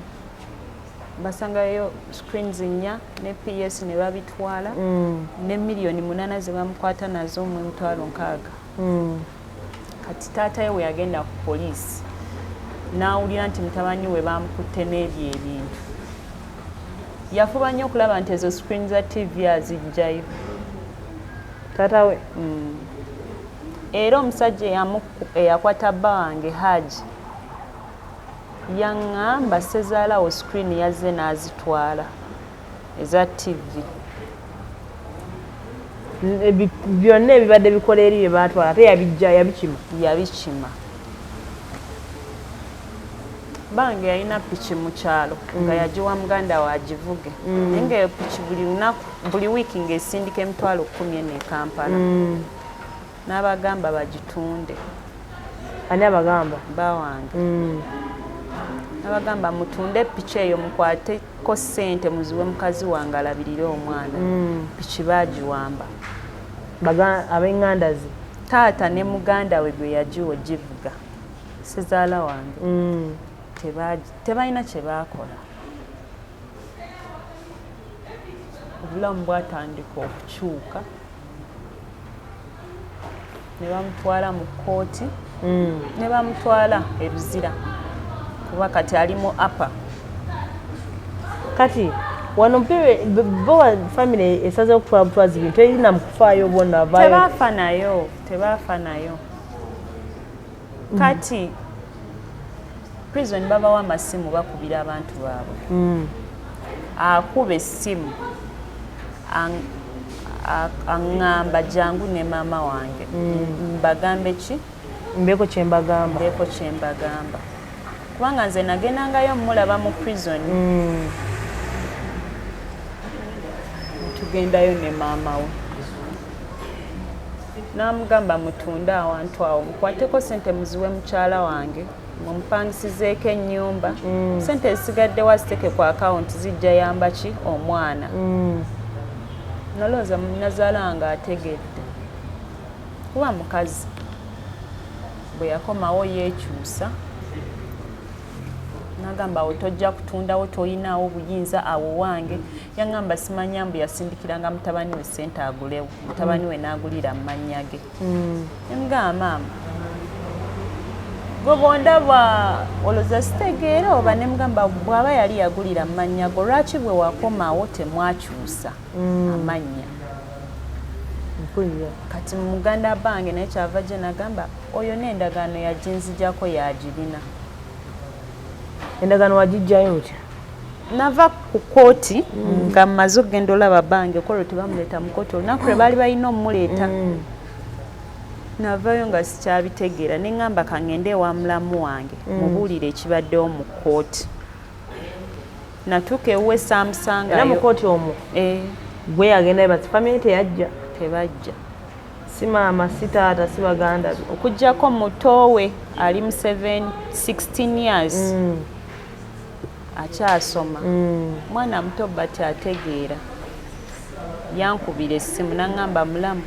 basangayo screens nnya ne PS ne babitwala ne 8 miliyoni ze bamukwata nazo mu 60,000. Kati taata ye we yagenda ku poliisi n'awulira nti mutabani we bamukutte n'ebyo ebintu, yafuba nnyo okulaba nti ezo screen za TV azijjayo. Taata we? Era omusajja eyakwata bba wange, Haji, yaŋŋamba sezaalawo screen yazze n'azitwala eza TV. Byonna ebibadde bikola eri bye baatwala, ate yabijja, yabikima. Yabikima. Bange yalina piki mu kyalo nga yagiwa muganda we agivuge, naye nga eyo piki buli lunaku, buli wiiki ng'esindika 140,000 e Kampala. N'abagamba bagitunde. Ani abagamba? Bba wange. N'abagamba mutunde piki eyo, mukwateko ssente muziwe mukazi wange alabirire omwana. Piki baagiwamba. Ab'eŋŋanda ze? Taata ne muganda we gwe yagiwa ogivuga, sezaala wange. Tebalina kye baakola. Obulamu bwatandika okukyuka ne bamutwala mu kkooti, ne bamutwala e Luzira kuba kati ali mu apa. Kati wano bo family esazeho okutwala butwazi bintu, erina mu kufaayo bwonna avaayo? Tebaafa nayo, tebaafa nayo. Kati prison babawa amasimu, bakubira abantu baabwe. Akuba essimu aŋŋamba jangu ne maama wange mbagambe ki? Mbeeko kyembagamba. Mbeeko kyembagamba, kubanga nze nagendangayo mulaba mu prison. Tugendayo ne maama we, n'amugamba mutunde awantu awo, mukwateko sente muziwe mukyala wange, mumupangisizeeko ennyumba, sente ezisigaddewo aziteeke ku akawunti, zijja yamba ki omwana. Nalowooza nazaala nga ategedde, kuba mukazi bwe yakomawo yeekyusa nagamba awo tojja kutundawo, toyinaawo buyinza, awo wange. Yaŋŋamba simanya mbu yasindikiranga mutabani we sente agulewo, mutabani we n'agulira mu mannya ge. Nemugamba maama gwe bwondaba olowooza sitegeera oba? Nemugamba bw'aba yali yagulira mu mannya go, lwaki bwe wakomawo temwakyusa amannya? Mpulira. Kati muganda bange naye kyava gye nagamba oyo n'endagaano yaginzijako, yagirina. Endagaano wagijjayo otya? Nava ku kooti nga mmaze okugenda olaba bange kolwo tebamuleeta mu kooti olunaku lwe baali balina omumuleeta. Navayo nga sikyabitegeera, ne ŋŋamba kaŋŋende ewa mulamu wange mubuulire ekibaddewo mu kooti. Natuuka ewuwe Era mu saamusangayo. kooti omwo? Eh. Gwe yagendayo, bati family teyajja? Tebajja. Si maama, si taata, si baganda be? Okugyako muto we ali mu 7 16 years, akyasoma, mwana muto but ategeera. Yankubira essimu naŋŋamba mulamu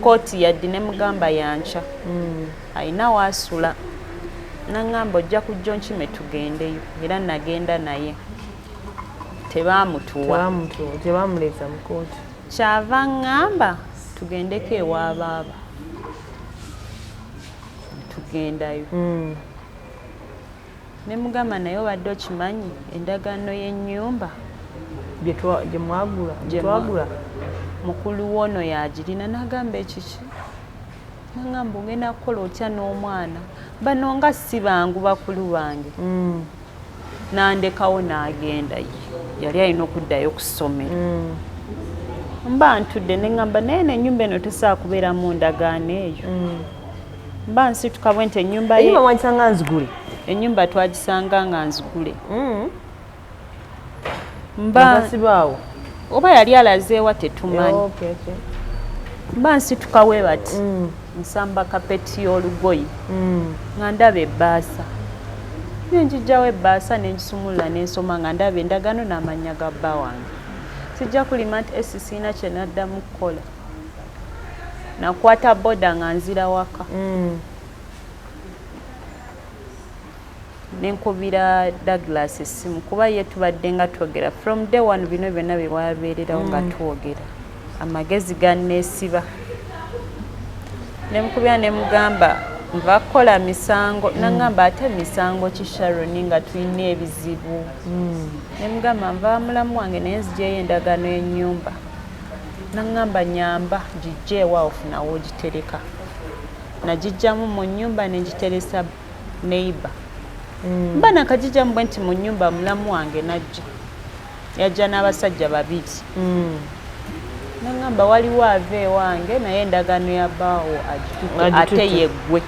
kooti yaddi, ne mugamba yankya, alina waasula. Naŋŋamba ojja kujja onkime tugendeyo, era nagenda naye tebaamutuwa. Tebamuleeta mu kooti. Kyava ŋŋamba tugendeko ewa baaba, tugendayo. Ne mugamba naye obadde okimanyi endagaano y'ennyumba gye mwagula? Gye twagula. Mukulu woono yagirina. N'agamba ekiki? Nagamba ogenda kukola otya n'omwana, bano nga si bangu bakulu bange. Nandekawo n'agenda ye, yali alina okuddayo ku ssomero. Mba ntudde ne ŋŋamba naye n'ennyumba eno tesobola kubeeramu ndagaano eyo. Mba nsituka bwe nti ennyumba ye Ennyumba mwagisanga nzigule? Ennyumba twagisanga nga nzigule. Mba Nasibaawo? Oba yali alazeewa tetumanyi. Okay. Mba nsituka we bati, nsamba kapeti y'olugoye nga ndaba ebbaasa, nenjijjawo ebbaasa nengisumulula nensoma nga ndaba endagaano n'amannya ga bba wange. Sijja kulima nti esi siina kye naddamu kukola. Nakwata boda nga nzira waka. Nenkubira Douglas essimu, kuba ye tubadde nga twogera from day one. Bino byonna bye wabeererawo nga twogera, amagezi ganneesiba. Nemukubira nemugamba nva kukola misango. Naŋŋamba, "Ate misango ki, Sharon, nga tulina ebizibu?" Nemugamba nva mulamu wange, naye nzijeyo endagaano y'ennyumba. Naŋŋamba, "Nyamba gijje ewaawo, funawo ogitereka." Nagijjamu mu nnyumba negiteresa neighbor. Mba nakagijjamu bwe nti mu nnyumba, mulamu wange najja. Yajja n'abasajja babiri. Naŋŋamba waliwo ava ewange, naye endagaano ya bbaawo agitutte, ate yeggwe.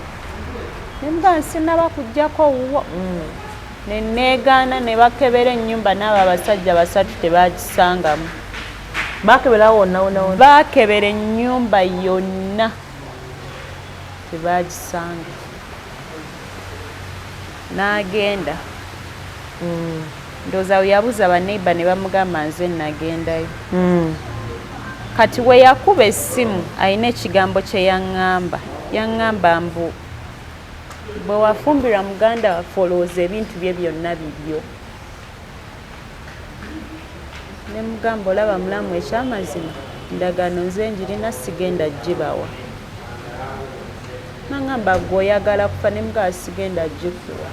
Nemugamba sinaba kujjako wuwo. Neneegaana, ne bakebera ennyumba n'abo abasajja basatu, tebagisangamu. Bakeberawo wonna wonna wonna? Baakebera ennyumba yonna, tebagisanga. N'agenda, ndowooza we yabuuza baneighbor ne bamugamba nze nagendayo. Kati we yakuba essimu, alina ekigambo kye yaŋŋamba. Yaŋŋamba mbu bwe wafumbirwa muganda waffe, olowooza ebintu bye byonna bibyo. Ne mugamba, olaba mulamu, ekyamazima ndagaano nze njirina, sigenda gibawa. Naŋŋamba, gwe oyagala kufa. Ne mugamba sigenda gikuwa.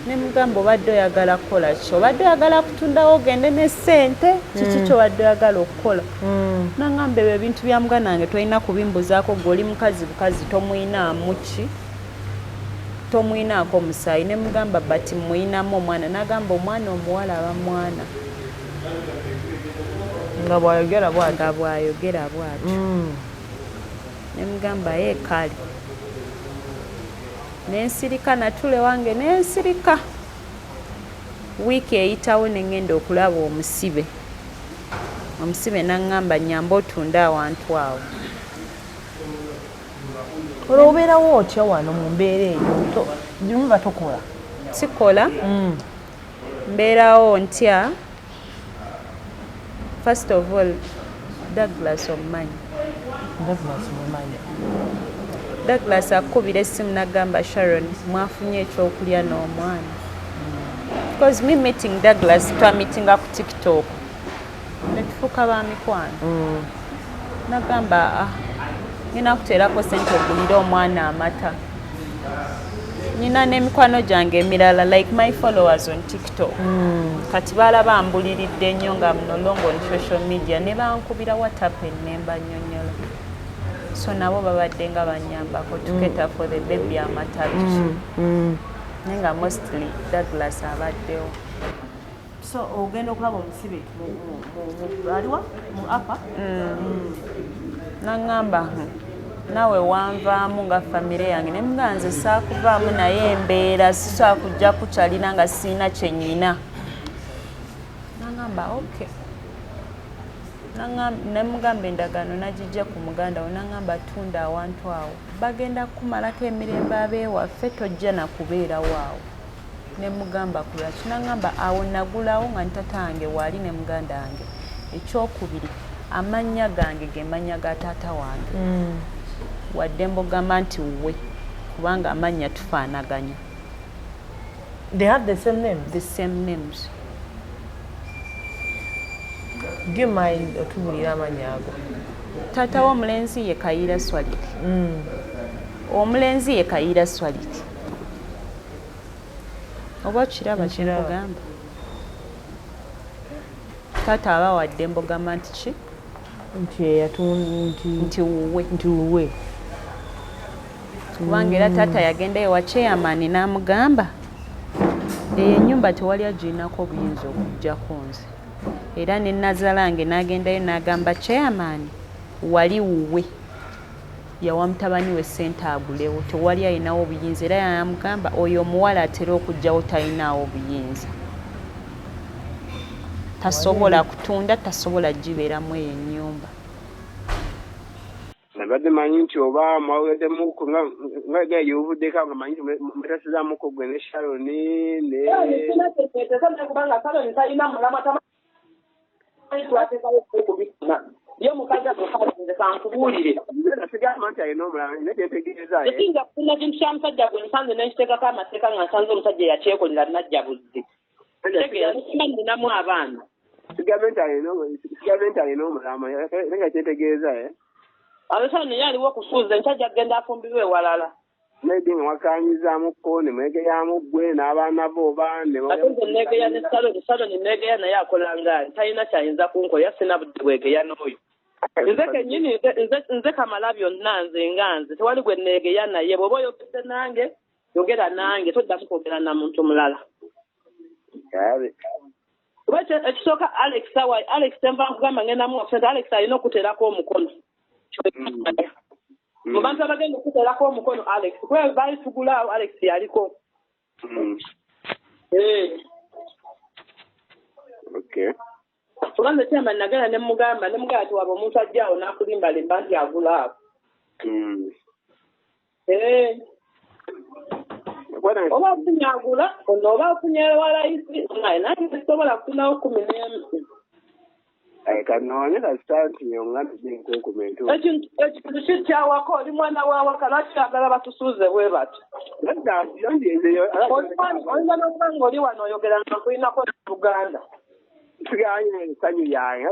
Ne mugamba, obadde oyagala kukola ki? Obadde oyagala kutundawo ogende ne ssente? Kiki kyobadde oyagala okukola? Naŋŋamba, ebyo ebintu bya muganda wange tolina kubimbuzaako, gwe oli mukazi bukazi, tomuyinaamu ki, tomuyinaako musaayi. Ne mugamba, but muyinamu omwana. Nagamba omwana omuwala aba mwana. Nga bwayogera bwati? Nga bwayogera bwatyo. Ne mugamba ye kale, nensirika, natule wange nensirika. Wiiki eyitawo neŋŋenda okulaba omusibe. Omusibe naŋŋamba, nyamba otunde awantu awo. Olwo obeerawo otya wano mu mbeera eyo? Muba tokola? Sikola. Mbeerawo ntya? First of all, Douglas omumanyi? Douglas mumanyi. Douglas akubira essimu nagamba, "Sharon, mwafunye ekyokulya n'omwana?" Because me meeting Douglas, twamitinga ku TikTok netufuuka ba mikwano. Nagamba, "Ah, ngenda kuteerako sente ogulire omwana amata." Nina n'emikwano gyange emirala, like my followers on TikTok. Kati balaba mbuliridde nnyo nga no longer on social media, ne bankubira, "What happened?" Ne mbanyonnyola. So nabo babadde nga banyambako to cater for the baby, amata, biki, naye nga mostly Douglas abaddewo. So ogenda okulaba omusibe aliwa mu apa? Naŋŋamba, naawe wanvaamu nga famire yange." Ne mugamba, nze saakuvaamu, naye embeera sisobola kujja kukyalina nga siina kye nnyina. Naŋŋamba, "Okay." Ne mugamba endagaano nagijja ku muganda we. Naŋŋamba, "Tunda awantu awo, bagenda kukumalako emirembe abeewaffe, tojja nakubeerawo awo." Ne mugamba, "Kulwaki?" Naŋŋamba, "Awo nagulawo nga ntata wange waali ne muganda wange. Ekyokubiri, amannya gange ge mannya ga taata wange. Wadde mbogamba nti wuwe, kubanga amannya tufaanaganya." They have the same names? The same names. Do you mind otubulira amannya ago? Taata w'omulenzi ye Kayiira Swaliki. Omulenzi ye Kayiira Swaliki. Oba okiraba? Nkiraba. Kyekugamba taata aba wadde mbogamba nti ki? Nti nti Nti wuwe. Nti wuwe. Kubanga era taata yagenda ewa chairman n'amugamba, eyo ennyumba tewali agirinako obuyinza okuggyako nze. Era ne nazalange n'agendayo n'agamba chairman, wali wuwe, yawa mutabani we ssente agulewo, tewali alinawo obuyinza. Era yamugamba oyo omuwala atera okugjawo talinaawo buyinza, tasobola kutunda, tasobola gibeeramu eyo ennyumba. Nabadde manyi nti oba mwaweddemu nga gyovuddeko, nga manyi nti mutasizaamuko gwe ne Sharon ne Sina kyeteesa, naye kubanga Sharon talina mulamwa, tamanyi twateekayo okubifuna. Ye mukazi agokazinze kankubuulire. Sigamba nti alina omulala, naye kyentegeeza Tekiyinza kufuna kintu kya musajja gwe nsanze ne nkitegako amateeka nga nsanze omusajja eyakyekolera najja buzzi. Tegeera nokuma nninamu abaana. Sigambe nti alina omulala, naye nga kyentegeeza Abesano naye aliwo okusuuza enkya agenda afumbirwa ewalala. Maybe nga wakanyizaamuko ne mwegeyamu ggwe n'abaana bo oba ne Ate nze neegeya ne Saloni, Saloni neegeya naye akola ngaani, talina kyayinza kunkola, sina budde bwegeya n'oyo. Nze kennyini nze kamala byonna nze nga nze tewali gwe neegeya naye. Bw'oba oyogedde nange, yogera nange, toddamu kwogera na muntu mulala. Kale. Kuba ekisooka Alex awa Alex tenva nkugamba ngendamu okusente, Alex alina okuteerako omukono. Mu bantu abagenda okuteerako omukono Alex, kuba baali tugula awo Alex yaliko. Eh. Okay. Kuba nze kyamba nagenda ne mugamba nti waba omuntu ajja awo n'akulimbalimba nti agula awo. Eh. Oba afunye agula, ono oba afunye wa layisi, naye nange sisobola kufunawo 11. Kanoonye kasita nti oŋŋambye enkunkuma entuufu. Ekintu kikyawaka, oli mwana wawaka, lwaki oyagala batusuuze bwe batyo? Oyinza n'okuba ng'oli wano oyogera nga nkulinako Luganda. Siganye essanyu lyange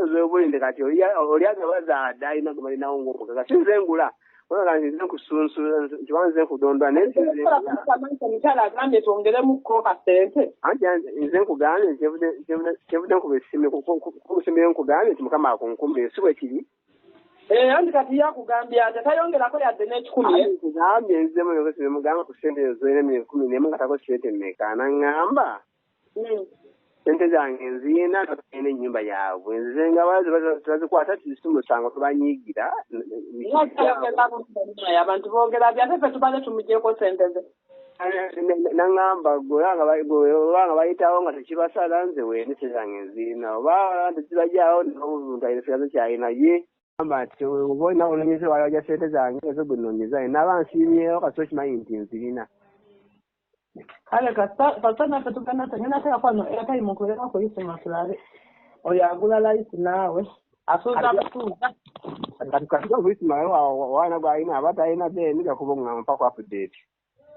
nga kati oli agabazaadde alina gwe balinawo ng'omugaga, si nze ngula olaba nti nze nkusunsula nkiba nze nkudondwa naye si nze ngula. Omukyala agambye twongeremukko kasente. Anti nze nkugambye kyenvudde nkuba essimu kubusembeyo, nkugambye nti Mukama akunkumire, si bwe kiri? Eh, anti kati yakugambye ate tayongerako yadde n'ekikumi. Nkugambye nzemu yogese mugamba ku ssente ezo zolina 11 nga tako ssente mmeka, naŋŋamba sente zange nziyina ena ennyumba yaabwe nze nga bazikwata si musango tubanyiigira. Abantu boogera bya ate ffe tubadde tumugyeko sente ze. Naŋŋamba gwe obanga bayitawo nga tekibasala, nze weene sente zange nziyina oba tekibajaawo omuntu alina sigazo kyalina ye gamba nti oba olina onoonyeza walaja sente zange ezo gwe nnoonyeza naaba nsiimyewo kasita okimanyi nti nzirina. Kale kasita naffe tugenda tengenda teekako wano airtime nkubeereko ku Isima tulabe oyo agula layisi naawe asuuza busuuza. Kati katika ku Isima waana gwalina aba talina then gakuba oŋŋamba mpaka update.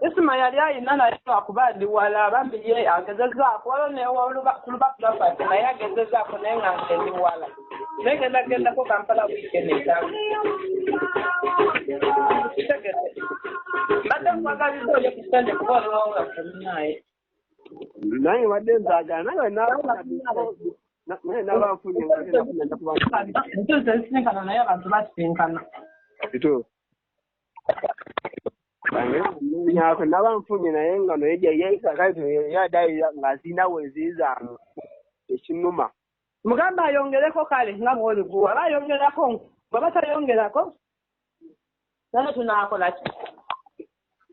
Isima yali ayina naye lwakuba ndi wala, bambi ye agezezaako waliwo ku lubafu naye agezezaako naye nga nze ndi wala naye genda gendako Kampala weekend etange. Kitegedde mbadde nkwagaliza oyo ku ssente kuba oliwawo waffe munaaye. Nange mbadde nzaagala nange naye naba nfunye Ntuuse nsisinkana naye abantu basisinkana. Kituufu nyako naba nfunye naye nga no yadda nga zirina weziizaamu ekinuma. Mugamba ayongereko kale nga bw'oli guwa aba ayongerako bw'aba tayongerako naye tunaakola ki?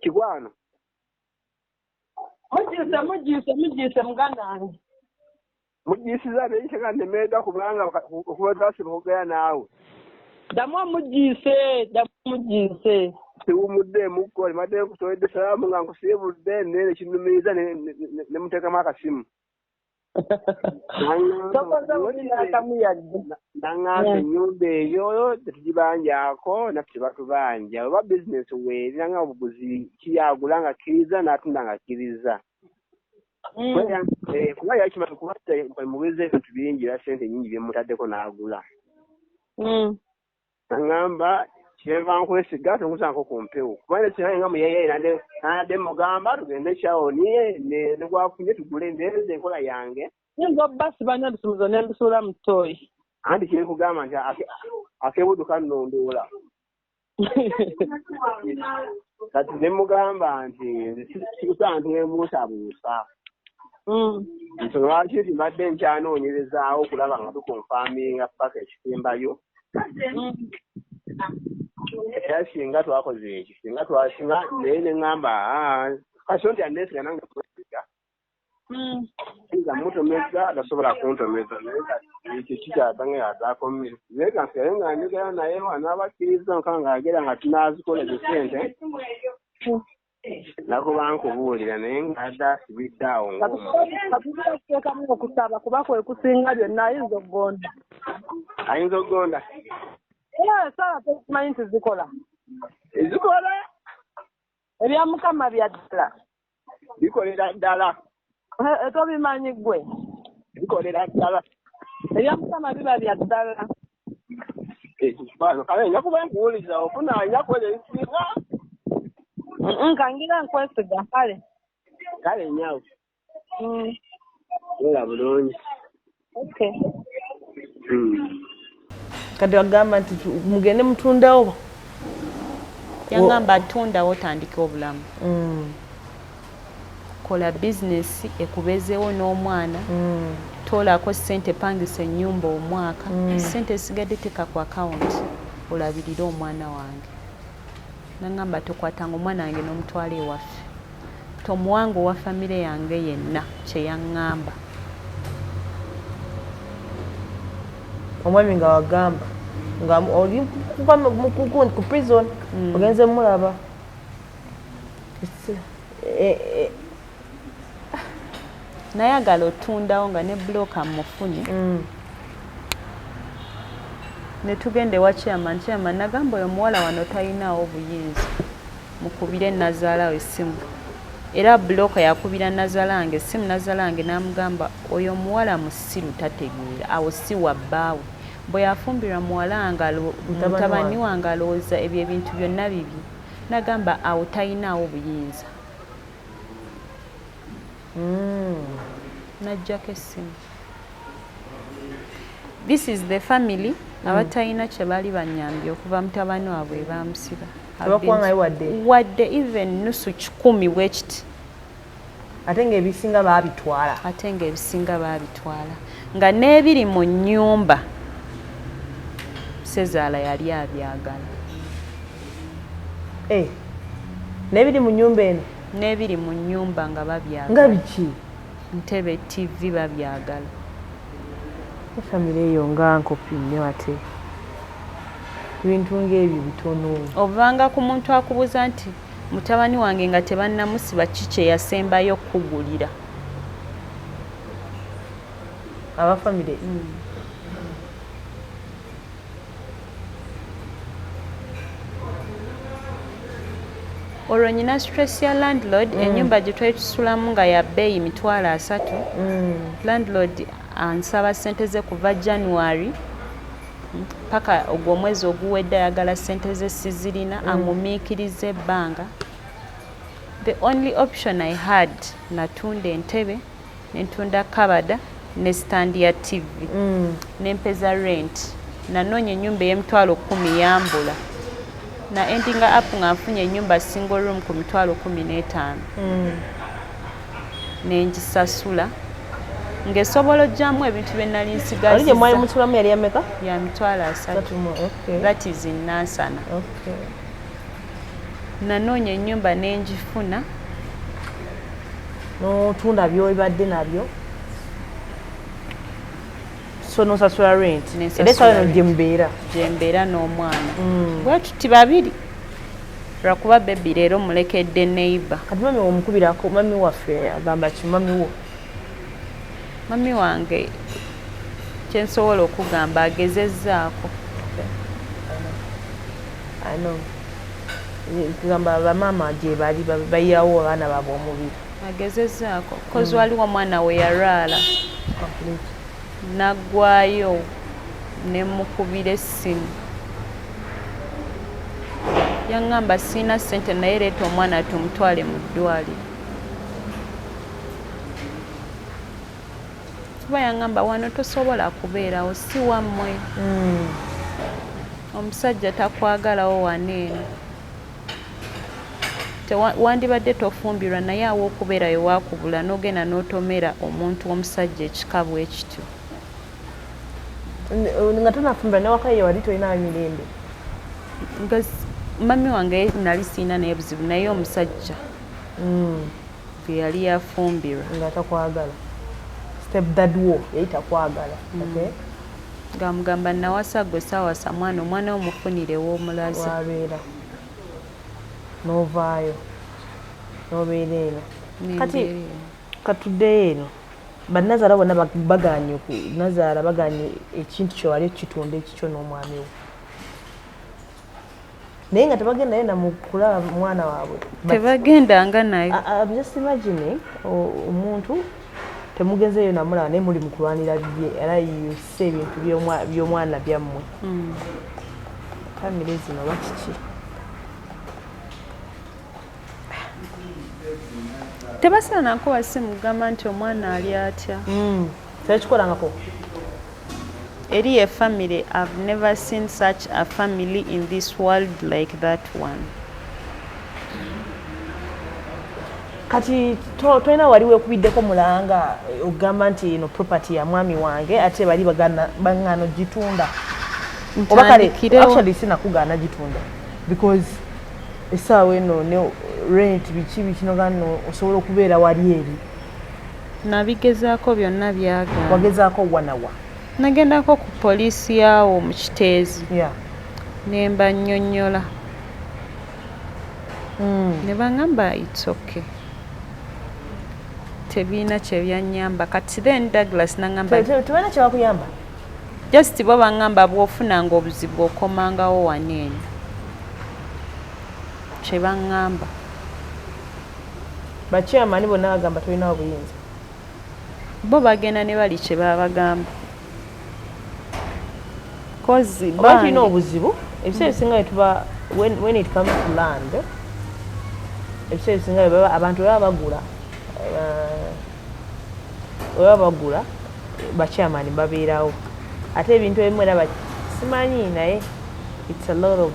Kigwano. Mugiise, mugiise, mugiise muganda wange. Mugiisiza neyiteka nnemeddwa kubanga okuba twasiba okwogera naawe. Ddamu omugiise, ddamu omugiise. Siwumuddeemukko mbadde nkusowedde salaamu nga nkusiibudde naye nekinnumiriza ne muteekamu akasimu. Tokoze bubi n'akamu yadde. Naŋŋamba ennyumba eyo tetugibanjaako naffe tebatubanja oba bizinesi weeri nanga obuguzi kiyagula nga akkiriza n'atunda nga akkiriza. Kuba yakimanyi kuba mubuuza ebintu bingi era ssente nnyingi bye mutaddeko n'agula. Naŋŋamba kyenva nkwesiga tonguzaako ku mpewo kuba ne nga muyeeyeera nadde mugamba tugende Kyawoni ne gwafunye tugule ndeeze enkola yange. Nyinza obbasiba nnyo ebisumuzo ne mbisuula mu ttooyi. Anti kye nkugamba nti ak'ebuddu kannondoola. Kati ne mugamba nti nze sikusobola ntuweebuusabuusa. Nsonga lwaki nti mbadde nkyanoonyerezaawo okulaba nga tukonfaminga paka ekisembayo. Era singa twakoze ekyo singa twasinga naye ne ŋŋamba kasito nti anneesiga nange mwesiga. Nga mutomeza tasobola kuntomeza naye kati ekyo kikyatanga ataakomye naye kansigale nga njogera naye anaaba akkiriza nka ng'agera nga tunaazikola ezo ssente nakuba nkubuulira naye ng'adde asibidde awo ng'omuntu. Katubira kuteekamu okusaba kuba kwe kusinga byonna ayinza okugonda. Ayinza okugonda. Esaala tokimanyi nti zikola. Zikola. Ebya Mukama bya ddala. Bikolera ddala. Tobimanyi ggwe. Bikolera ddala. Ebya Mukama biba bya ddala. Kale nja kuba nkuwuliza ofuna nja kuweza ebisinga. Nkangira nkwesiga kale. Kale nnyawo. Beera bulungi. Okay. Kati wagamba nti mugende mutundewo. Yangamba tundawo otandike obulamu. Kola bizinesi ekubezeewo n'omwana. Toolako ssente, pangisa ennyumba omwaka. Ssente esigadde teeka ku akawunti olabirire omwana wange. Nangamba tokwatanga omwana wange n'omutwala ewaffe. Tomuwanga owa famire yange yenna, kye yaŋŋamba. Omwami nga wagamba nga oli ku prison ogenze mulaba. Nayagala otundawo nga ne bulooka mufunye. Ne tugenda ewa chairman, chairman nagamba oyo omuwala wano talinaawo buyinza, mukubire nazaala we essimu. Era bulooka yakubira nazaala wange essimu, nazaala wange n'amugamba oyo omuwala musiru tategeera, awo si wa bbaawe. Bwe yafumbirwa muwala wange, mutabani wange alowooza ebyo ebintu byonna bibi. Nagamba awo talinaawo buyinza. Najjako essimu. This is the family abatalina kye baali banyambye okuva mutabani waabwe bamusiba. Tebakuwangayo wadde? Wadde even nusu 10 bwe kiti. Ate ng'ebisinga baabitwala. Ate ng'ebisinga baabitwala. Nga n'ebiri mu nnyumba Sezaala yali abyagala. N'ebiri mu nnyumba eno? N'ebiri mu nnyumba nga babyagala. Nga biki? Ntebe, TV babyagala. Famire eyo nga nkopi nnyo ate. Ebintu ng'ebyo bitono. Ovanga ku muntu akubuuza nti mutabani wange nga tebannamusiba ki kye yasembayo okukugulira. Aba famire? Olwo nyina stress ya landlord, ennyumba gye twali tusulamu nga ya bbeeyi 30,000. Landlord ansaba ssente ze kuva January paka ogwo omwezi oguwedde, ayagala ssente ze sizirina, angumiikiriza ebbanga. The only option I had, natunda entebe, nentunda kabada ne stand ya TV, nempeza rent. Nanoonya ennyumba ey'emitwalo 10 yambula. Na endinga up nga nfunye ennyumba single room ku mitwalo 15. Nengisasula ng'esobola ojjamu ebintu bye nali nsigazizza. Oli gye mwali musulamu yali yameka? Ya 30,000. That is in Nansana. Nanoonya ennyumba n'engifuna. N'otunda by'obadde nabyo. So n'osasula rent. Era essaawa eno gye mubeera. Gye mbeera n'omwana. Bwe tuti babiri. Lwakuba baby leero mulekedde neighbor. Kati mami omukubirako, mami waffe agamba ki mami wo? Mami wange kye nsobola okugamba agezezzaako. I know. Kugamba bamaama gye bali bayiyawo abaana baabwe omubiri. Agezezzaako. Kozi waliwo omwana we yalwala. Naggwayo ne mukubira essimu. Yaŋŋamba sirina ssente naye leeta omwana tumutwale mu ddwaliro. Kuba yaŋŋamba wano tosobola kubeerawo si wammwe. Omusajja takwagalawo wano eno. Wandibadde tofumbirwa naye awo okubeerayo waakubula n'ogenda n'otomera omuntu omusajja ekika bwe kityo. Nga tonafumbirwa newaka ye wali tolina mirembe. Nga mami wange nali sirina naye buzibu naye omusajja gwe yali yafumbirwa. Nga takwagala. Step dad wo yali takwagala. Ng'amugamba nawasa gwe saawasa mwana, omwana wo mufunire w'omulaze. Wabeera. N'ovaayo. N'obeera eno. Kati katuddeyo eno. Bannazaala bonna bagaanye nazaala bagaanye ekintu kye wali okitunda ekikyo n'omwami wo. Naye nga tebagendayo namukulaba mwana waabwe. Tebagendanga nayo. I'm just imagining omuntu temugenzeeyo namulaba naye muli mu kulwanira bye, era yuse ebintu by'omwana byammwe. Famire zino oba kiki? Tebasaanako wasimu kugamba nti omwana ali atya. Tebakikolangako. Eri ye family, I've never seen such a family in this world like that one. Kati tolina wali weekubiddeko mulanga ogamba nti eno property ya mwami wange, ate bali baŋŋaana ogitunda? Oba kale actually sinakugaana gitunda, because essaawa eno ne rent biki biki nogano osobola okubeera wali eri. Nabigezaako byonna, byagaana. Wagezaako wanawa? Nagendako ku poliisi yaawo mu Kiteezi ne mbannyonnyola, ne baŋŋamba it's okay, tebiina kyebyannyamba. Kati then Douglas naŋŋamba Tebalina kyebakuyamba? Just bo baŋŋamba bw'ofunanga obuzibu okomangawo wano eno, kye baŋŋamba. Bachairman bonna bagamba tolinawo buyinza? Bo bagenda ne bali kye babagamba. Kozi oba tulina obuzibu ebiseera ebisinga bwetuba when it comes to land, ebiseera ebisinga bwe abantu baba bagula, bwe baba bagula bachairman babeerawo, ate ebintu ebimu era simanyi, naye it's a lot of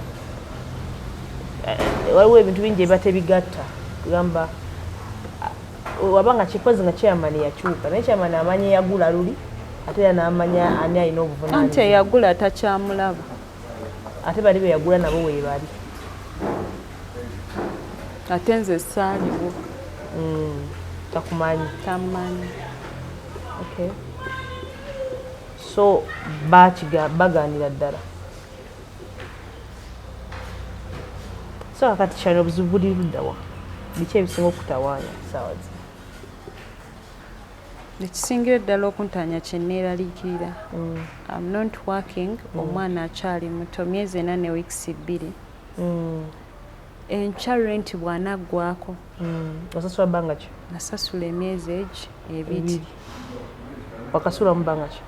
waliwo ebintu bingi ebiba tebigatta. Kugamba waba nga kikozi nga chairman yakyuka, naye chairman amanya yagula luli, ate era n'amanya ani alina Anti obuvunaanyizibwa. Eyagula takyamulaba. Ate bali be yagula nabo weebali. Ate nze saaliwo. Takumanyi. Tamanyi. Okay, so bakiga bagaanira ddala. So kakati kyali obuzibu buli luddawa? Biki ebisinga okutawaanya saawa zino? Ekisingira eddala okuntanya kye neeraliikirira, I'm not working, omwana akyali muto, myezi 4 ne weeks 2. Enkya rent bw'anaggwako. Osasula bbanga ki? Nasasula emyezi egi 2. Ebiri. Wakasulamu bbanga ki?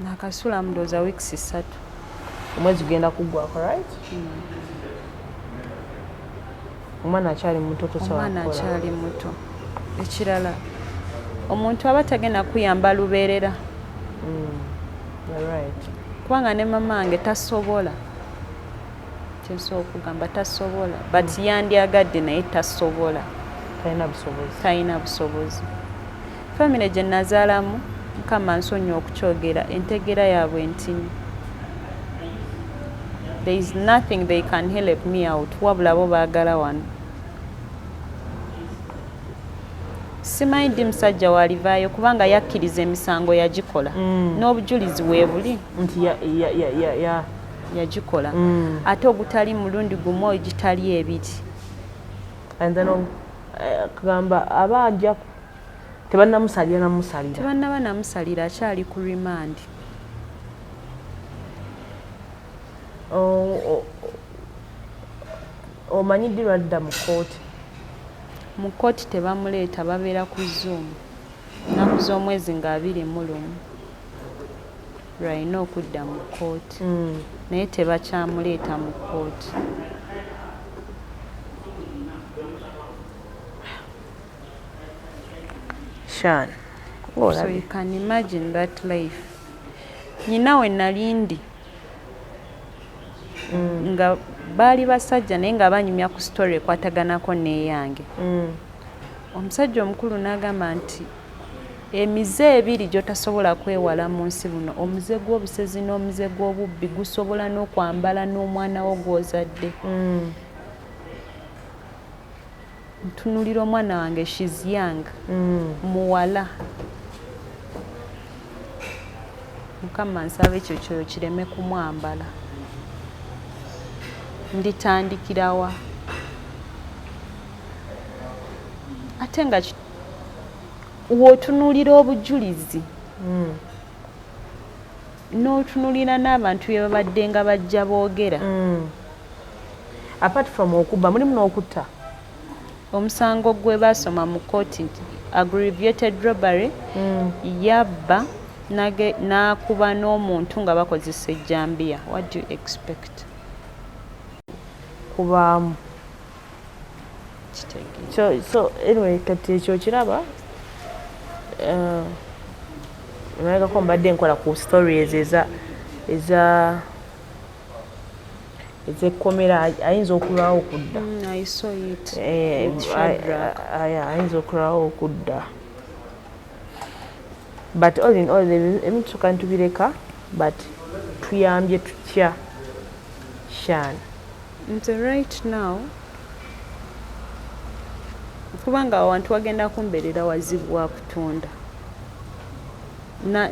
Nakasula ndowooza weeks 3. Omwezi gugenda kuggwako, right? Omwana akyali muto, tosobola Omwana kukola. akyali muto. Ekirala, omuntu aba tagenda kuyamba lubeerera. You're right. Kubanga ne mama wange tasobola, kyensobola okugamba tasobola, but yandyagadde naye tasobola. Talina busobozi. Talina busobozi. Famire gye nazaalamu, Mukama nsonyiwa okukyogera, entegeera yaabwe ntini. There is nothing they can help me out, wabula bo baagala wano. Simanyi ddi musajja waalivaayo, kubanga yakkiriza emisango yagikola n'obujulizi weebuli. Nti ya Yagikola, ate ogutali mulundi gumu, ogitali ebiri. And then kugamba aba ajja tebannamusalira namusalira. Tebannaba namusalira, akyali ku remand. Omanyi ddi lwadda mu kkooti? Mu kkooti tebamuleeta, babeera ku Zoom. Nnaku z'omwezi nga 21 lwalina okudda mu kkooti, naye tebakyamuleeta mu kkooti. Shan. So you can imagine that life. Nyina we nali ndi nga baali basajja, naye nga banyumya ku story ekwataganako n'eyange. Omusajja omukulu n'agamba nti emize ebiri gy'otasobola kwewala mu nsi buno, omuze gw'obusezi n'omuze gw'obubbi, gusobola n'okwambala n'omwana wo gw'ozadde. Ntunulira omwana wange, she's young, muwala. Mukama nsaba ekyo kyoyo kireme kumwambala. Nditandikirawa? Ate nga w'otunuulira obujulizi n'otunuulira n'abantu bye babadde nga bajja boogera. Apart from okubba, mulimu n'okutta. Omusango gwe basoma mu kooti nti aggravated robbery, yabba n'akuba n'omuntu nga bakozesa ejjambiya. What do you expect? Kubaamu. Kitegeeza. So anyway, kati ekyo kiraba, emabegako mbadde nkola ku stories eza ez'ekkomera, ayinza okulwawo okudda. I saw it with Shadrach. Ayinza okulwawo okudda, but all in all, ebintu tuka ntubireka, but tuyambye tutya, Shan? Nze right now, kubanga awantu wagenda kumbeerera wazibu wa kutunda.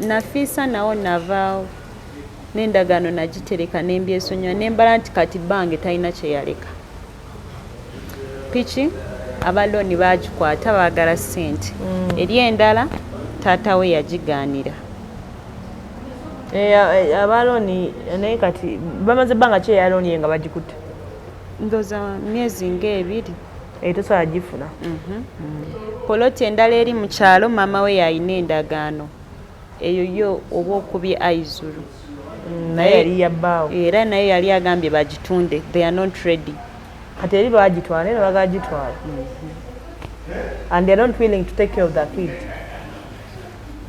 Nafiisa nawo navaawo n'endagaano nagitereka nembyesonyiwa, nembala nti kati bange talina kyeyaleka. Piki abalooni bagikwata, baagala ssente. Eri endala taata we yagigaanira. Abalooni naye kati bamaze ebbanga ki eyalooni ye nga bagikutte? Ndooza myezi ng'ebiri. Tosobola gifuna. Poloti endala eri mu kyalo, maama we yalina endagaano eyo yo, oba okubye aizuru. Naye yali yabbaawo. Era naye yali agambye bagitunde, they are not ready. Kati eri bagitwala, naye bagagitwala and they are not willing to take care of the kid.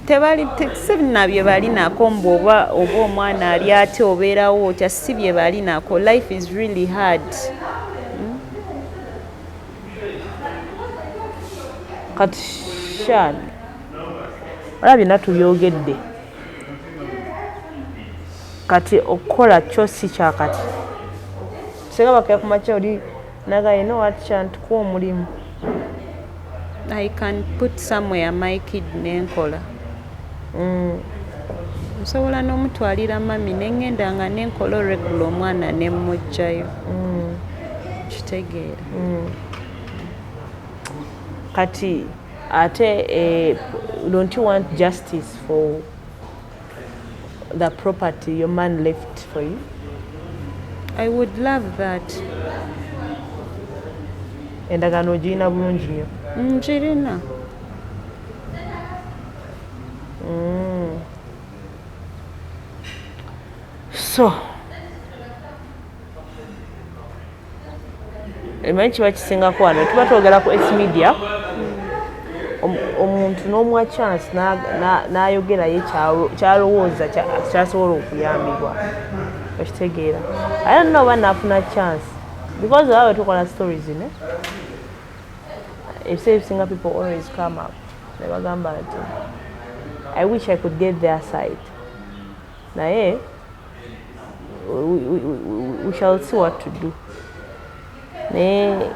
Tebali si na bye bali nako mbu oba omwana ali ate obeerawo otya, si bye bali nako. Life is really hard. Kati Shan, olaba byonna tubyogedde, kati okukola kyo si kyakati. Singa bakera ku makya oli naga, "You know what, Shan, tukuwa omulimu." I can put somewhere my kid nenkola. Nsobola n'omutwalira mami neŋŋenda nga nenkola oregula omwana nemmuggyayo. Kitegeera? Kati ate don't you want justice for the property your man left for you? I would love that. Endagaano ogirina bulungi nnyo? Njirina. So emanyi kiba kisingako wano tuba twogera ku S Media, omuntu n'omuwa chance n'ayogera ye kyalowooza kyasobola okuyambibwa, okitegeera? I don't know oba naafuna chance, because oba bwe tukola stories ne ebiseera ebisinga people always come up ne bagamba nti, "I wish I could get their side," naye we shall see what to do. Naye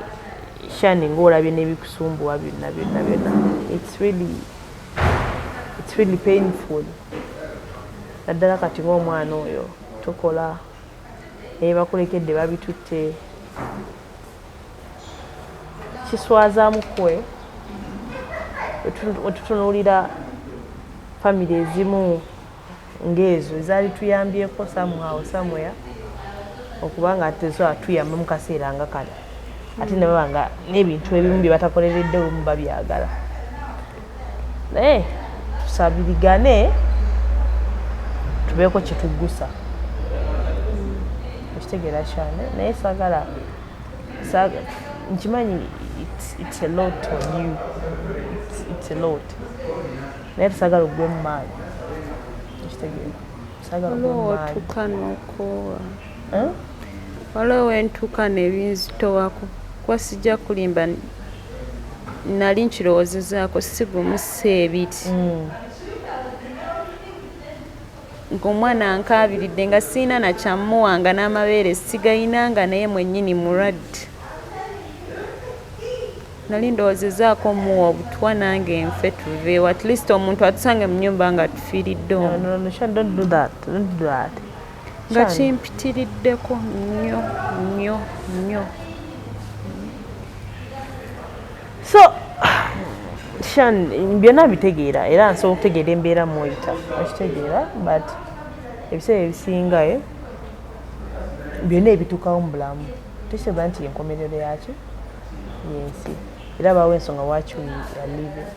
Shani, ng'olabye n'ebikusumbuwa byonna byonna byonna, it's really painful, naddala kati ng'omwana oyo tokola, naye bakulekedde babitutte, kiswazaamu kwe wetutunuulira family ezimu ng'ezo ezaali tuyambyeko somehow, somewhere, okuba nga tesobola tuyamba mu kaseera nga kano, ate ne baba nga n'ebintu ebimu bye batakoleredde olumu babyagala. Naye tusabirigane, tubeeko kye tuggusa, okitegeera kyane? Naye saagala nkimanyi it's a lot on you, it's a lot, naye tusaagala ogwe mu maanyi, okitegeera? Saagala ogwe mu maanyi. Waliwo n'okoowa. Eh? Waliwo wentuuka nebinzitowako, kuba sijja kulimba, nali nkirowoozezaako si gumu si ebiri, ng'omwana ankaabiridde nga siina nakyammuwanga n'amabeere sigayinanga, naye mwennyini mulwadde. Nali ndowoozezaako muwa obutwa nange nfe tuveewo, at least omuntu atusange mu nnyumba nga tufiiridde No, omwo. no, no, Shan, don't do that. Don't do that. Nga Shan. kimpitiriddeko nnyo nnyo nnyo. So, Shan, byonna bitegeera, era nsobola okutegeera embeera mw'oyita, okitegeera? But ebiseera ebisinga, byonna ebituukawo mu bulamu, Tekitegeeza nti enkomerero yaki yensi, era baawo ensonga lwaki we are living.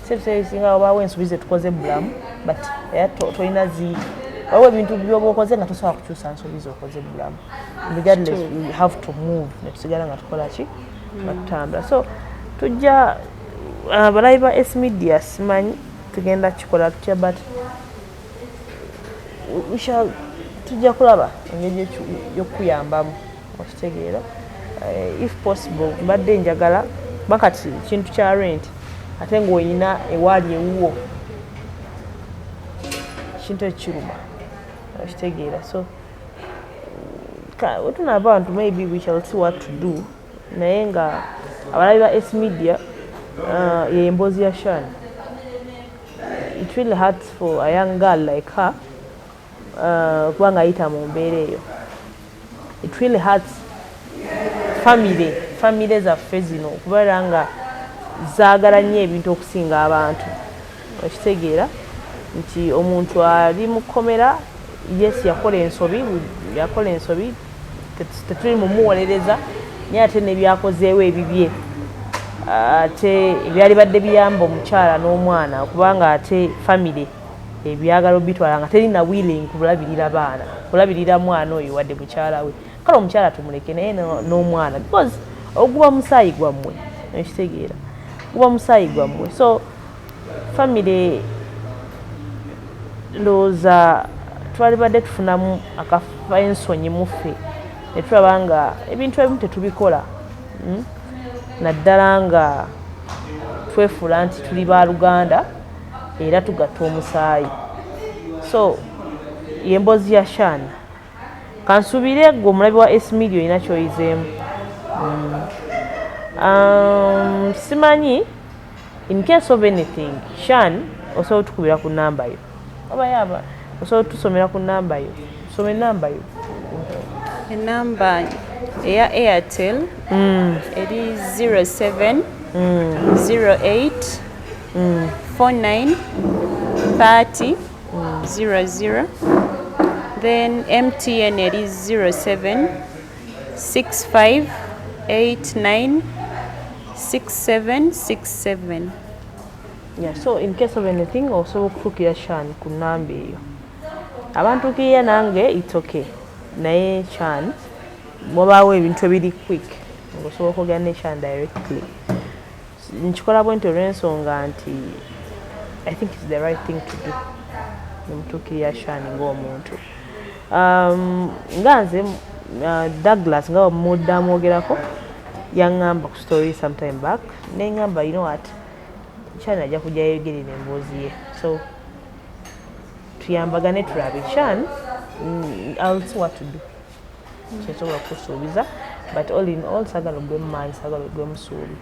Si ebiseera ebisinga wabaawo ensobi zetukoze bulamu, but era tolina zi waliwo ebintu byoba okoze nga tosobola kukyusa nsobi zokoze bulamu. Regardless, we have to move, netusigala nga tukola ki, nga tutambula. So tujja, abalabi ba S Media, simanyi tugenda kikola tutya, but we shall, tujja kulaba engeri y'okuyambamu, okitegeera? If possible, mbadde njagala kuba kati kintu kya rent, ate ng'olina ewaali ewuwo, kintu ekiruma, okitegeera? So wetunaava abantu, maybe we shall see what to do. Naye nga abalabi ba S Media, ye emboozi ya Shan. It really hurts for a young girl like her, kubanga ayita mu mbeera eyo. It really hurts family zaffe zino okubeera nga zaagala nnyo ebintu okusinga abantu, okitegeera nti omuntu ali mu kkomera, yes, yakola ensobi, yakola ensobi, tetuli mumuwolereza, naye ate nebyakozeewo ebibye, ate ebyali badde biyamba omukyala n'omwana, kubanga ate family ebyagala obitwala nga terina willing kulabirira baana, kulabirira mwana oyo wadde mukyala we. Kale omukyala tumuleke, naye n'omwana, because oguba musaayi gwammwe, ekitegeera, guba musaayi gwammwe. So family, ndowooza twalibadde tufunamu akafa ensonyi muffe ne tulaba nga ebintu ebimu tetubikola, Naddala nga twefuula nti tuli baluganda era tugatta omusaayi. So yemboozi ya Shan. Kansuubire gwe omulabi wa S Media olina kyoyizeemu. Simanyi, in case of anything, Shan, osobola otukubira ku namba yo, oba yaba osobola otusomera ku namba yo, soma enamba yo. Enamba eya Airtel eri 07 08 49 30 00. Then MTN eri 07 65 89 67 67. Yeah, so in case of anything, osobola okutuukira Shan ku namba eyo. Abantuukirira nange, it's okay, naye Shan wabaawo ebintu ebiri quick ngaosobola okwogera ne Shan directly. Nkikola bwe nti olw'ensonga nti I think it's the right thing to do, nemutuukirira Shan ng'omuntu. Nga nze Douglas, nga mudda amwogerako, yaŋŋamba ku story sometime back, neŋŋamba, you know what, Shan ajja kujja yeyogerera emboozi ye, so tuyambagane tulabe. Shan, I'll see what to do, kyensobola kukusuubiza. But all in all, saagala ogwe mu maanyi, saagala ogwe mu ssuubi.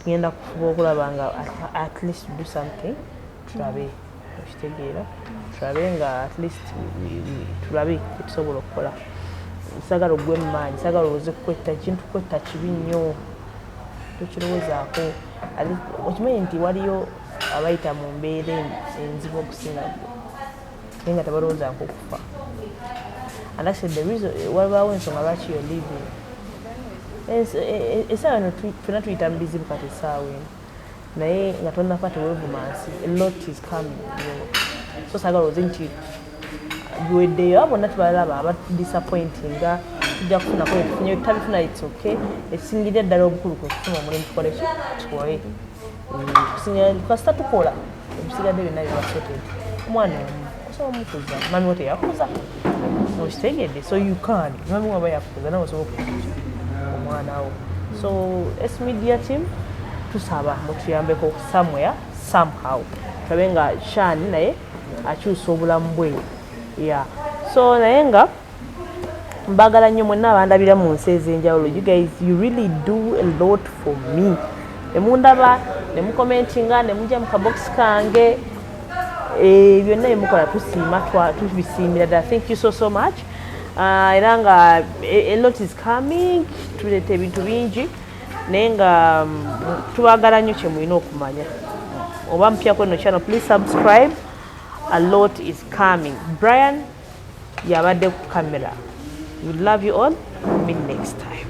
Ngenda kufuba okulaba nga at least do something, tulabe, okitegeera, tulabe nga at least tulabe kyetusobola okukola. Saagala ogwe mu maanyi, saagala olowooze kukwetta. Ekintu kwetta kibi nnyo, tokirowoozaako. Okimanyi nti waliyo abayita mu mbeera enzibu okusinga ggwe, naye nga tebalowoozaako okufa. And actually the reason, wabaawo ensonga lwaki you're living. Essaawa eno ffenna tuyita mu bizibu kati essaawa eno, naye nga tonnafa teweevuma nsi. A lot is coming yo. So saagala olowooze nti biweddeyo. Abo bonna tubalaba abadisappointinga, tujja kufunako etufunye, tutabifuna, it's okay. Ekisingirira ddala obukulu kwe kufuna omulimu, tukole ki, tukole. Kusingira kasita tukola, ebisigadde byonna biba sorted. Omwana omu osobola omukuza, mami wo teyakuza, okitegedde? So you can, mami waba yakuza, nawe osobola okukuza omwana wo. So S Media team, tusaba mutuyambeko somewhere, somehow, tulabe nga Shan naye akyusa obulamu bwe. Yeah, so naye nga mbagala nnyo mwenna abandabira mu nsi ez'enjawulo. You guys, you really do a lot for me. Nemundaba, nemukomentinga, nemujja mu kabokisi kange, byonna byemukola tusiima, tubisiimira ddala. Thank you so so much. Era nga a lot is coming, tuleeta ebintu bingi, naye nga tubagala nnyo. Kye mulina okumanya, oba mupyako eno channel, please subscribe. A lot is coming. Brian yabadde ku camera. We love you all. Meet next time.